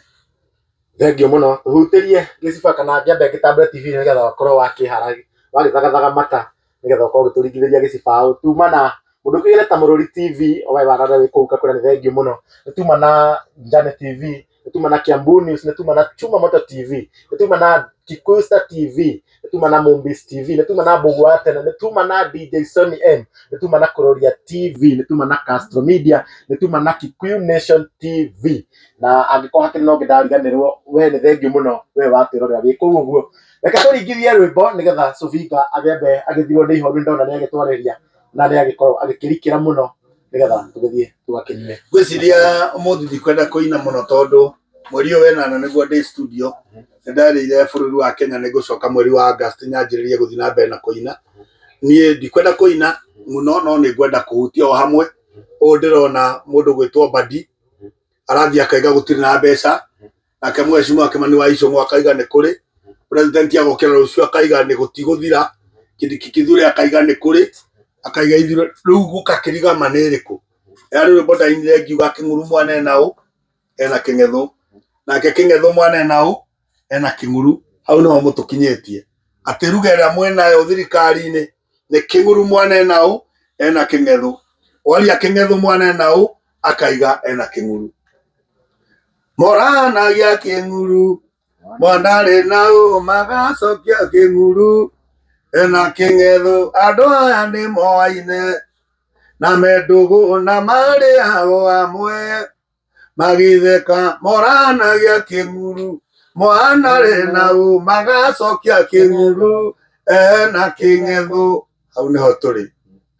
Thengio mũno hutĩrie gĩciba kana ngĩambe ngĩtambũre TV nĩgetha ũkorwo wakĩhara wagĩthagathaga mata nĩgetha ũkorwo ũgĩtũringithĩria gĩcibaũ. Tuma na mũndũ ũkĩgĩre ta Mũrũri TV owe warara wĩ kũu ngakwĩra nĩ thengio mũno. Nĩ tuma na Njane TV, nĩ Nĩ tuma na Kiambu News, nĩ tuma na Chuma Moto TV, nĩ tuma na Kikuyu Star TV, nĩ tuma na Mumbis TV, nĩ tuma na Mbugu wa Tene, nĩ tuma na DJ Sony M, nĩ tuma na Kuroria TV, nĩ tuma na Castro Media, nĩ tuma na Kikuyu Nation TV. Na angĩkorwo hakĩrĩ na ũngĩ ndariganĩrwo, we nĩ thengiũ mũno we watwĩrorera wĩ kũu ũguo. Reke tũringithie rwĩmbo nĩgetha Sofinga agĩambe agĩthirwo nĩ ihoru, ndona nĩ agĩtwarĩria na nĩ agĩkorwo agĩkĩrikĩra mũno nĩgetha tũgĩthiĩ tũgakĩnyue. Ngwĩciria ũmũthĩ ndikwenda kũina mũno tondũ mweri ũyũ wenana nĩguo ndĩ studio. Nĩ ndarĩire bũrũri wa Kenya nĩ ngũcoka mweri wa August nyanjĩrĩrie gũthiĩ na mbere na kũina. Niĩ ndikwenda kũina mũno no nĩ ngwenda kũhutia o hamwe. Ũũ ndĩrona mũndũ gwĩtwo Mbadi arathiĩ akaiga gũtirĩ na mbeca, nake mheshimiwa Kimani wa Ichung'wa akaiga nĩ kũrĩ, president agokĩra rũciũ akaiga nĩ gũtigũthira, Kindiki Kithure akaiga nĩ kũrĩ, akaiga ithurano rĩu gũkakĩriga ma nĩ ĩrĩkũ. Yarĩ rwĩmbo ndainire ngiuga kĩng'uru mwana ena ũ ena kĩng'ethũ, nake kĩng'ethũ mwana ena ũ ena kĩng'uru. Hau nĩho mũtũkinyĩtie atĩ ruga ĩrĩa mwĩnayo thirikari-inĩ nĩ kĩng'uru mwana ena ũ ena kĩng'ethũ, waria kĩng'ethũ mwana ena ũ akaiga ena kĩng'uru. Moranagia kĩng'uru mwana arĩ na ũ magacokia kĩng'uru ena kĩng'ethũ, andũ aya nĩ moaine na mendũgũ na marĩago amwe magĩtheka, moranagia kĩng'uru mwana arĩ na ũ magacokia kĩng'uru ena kĩng'ethũ. Hau nĩho tũrĩ,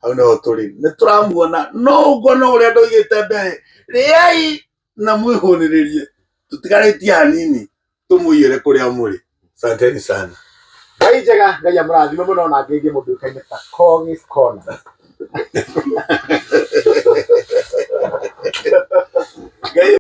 hau nĩho tũrĩ, nĩ tũramuona no ũguo no ũrĩa ndoigĩte mbere, rĩai na mwĩhũnĩrĩrie, tũtigarĩtie hanini tũmũiyĩre kũrĩa mũrĩ. Asanteni sana. Ngai njega, Ngai amũrathime mũno na ngĩngĩ mũndũ ũkaine ta Kogis Corner. Ngai.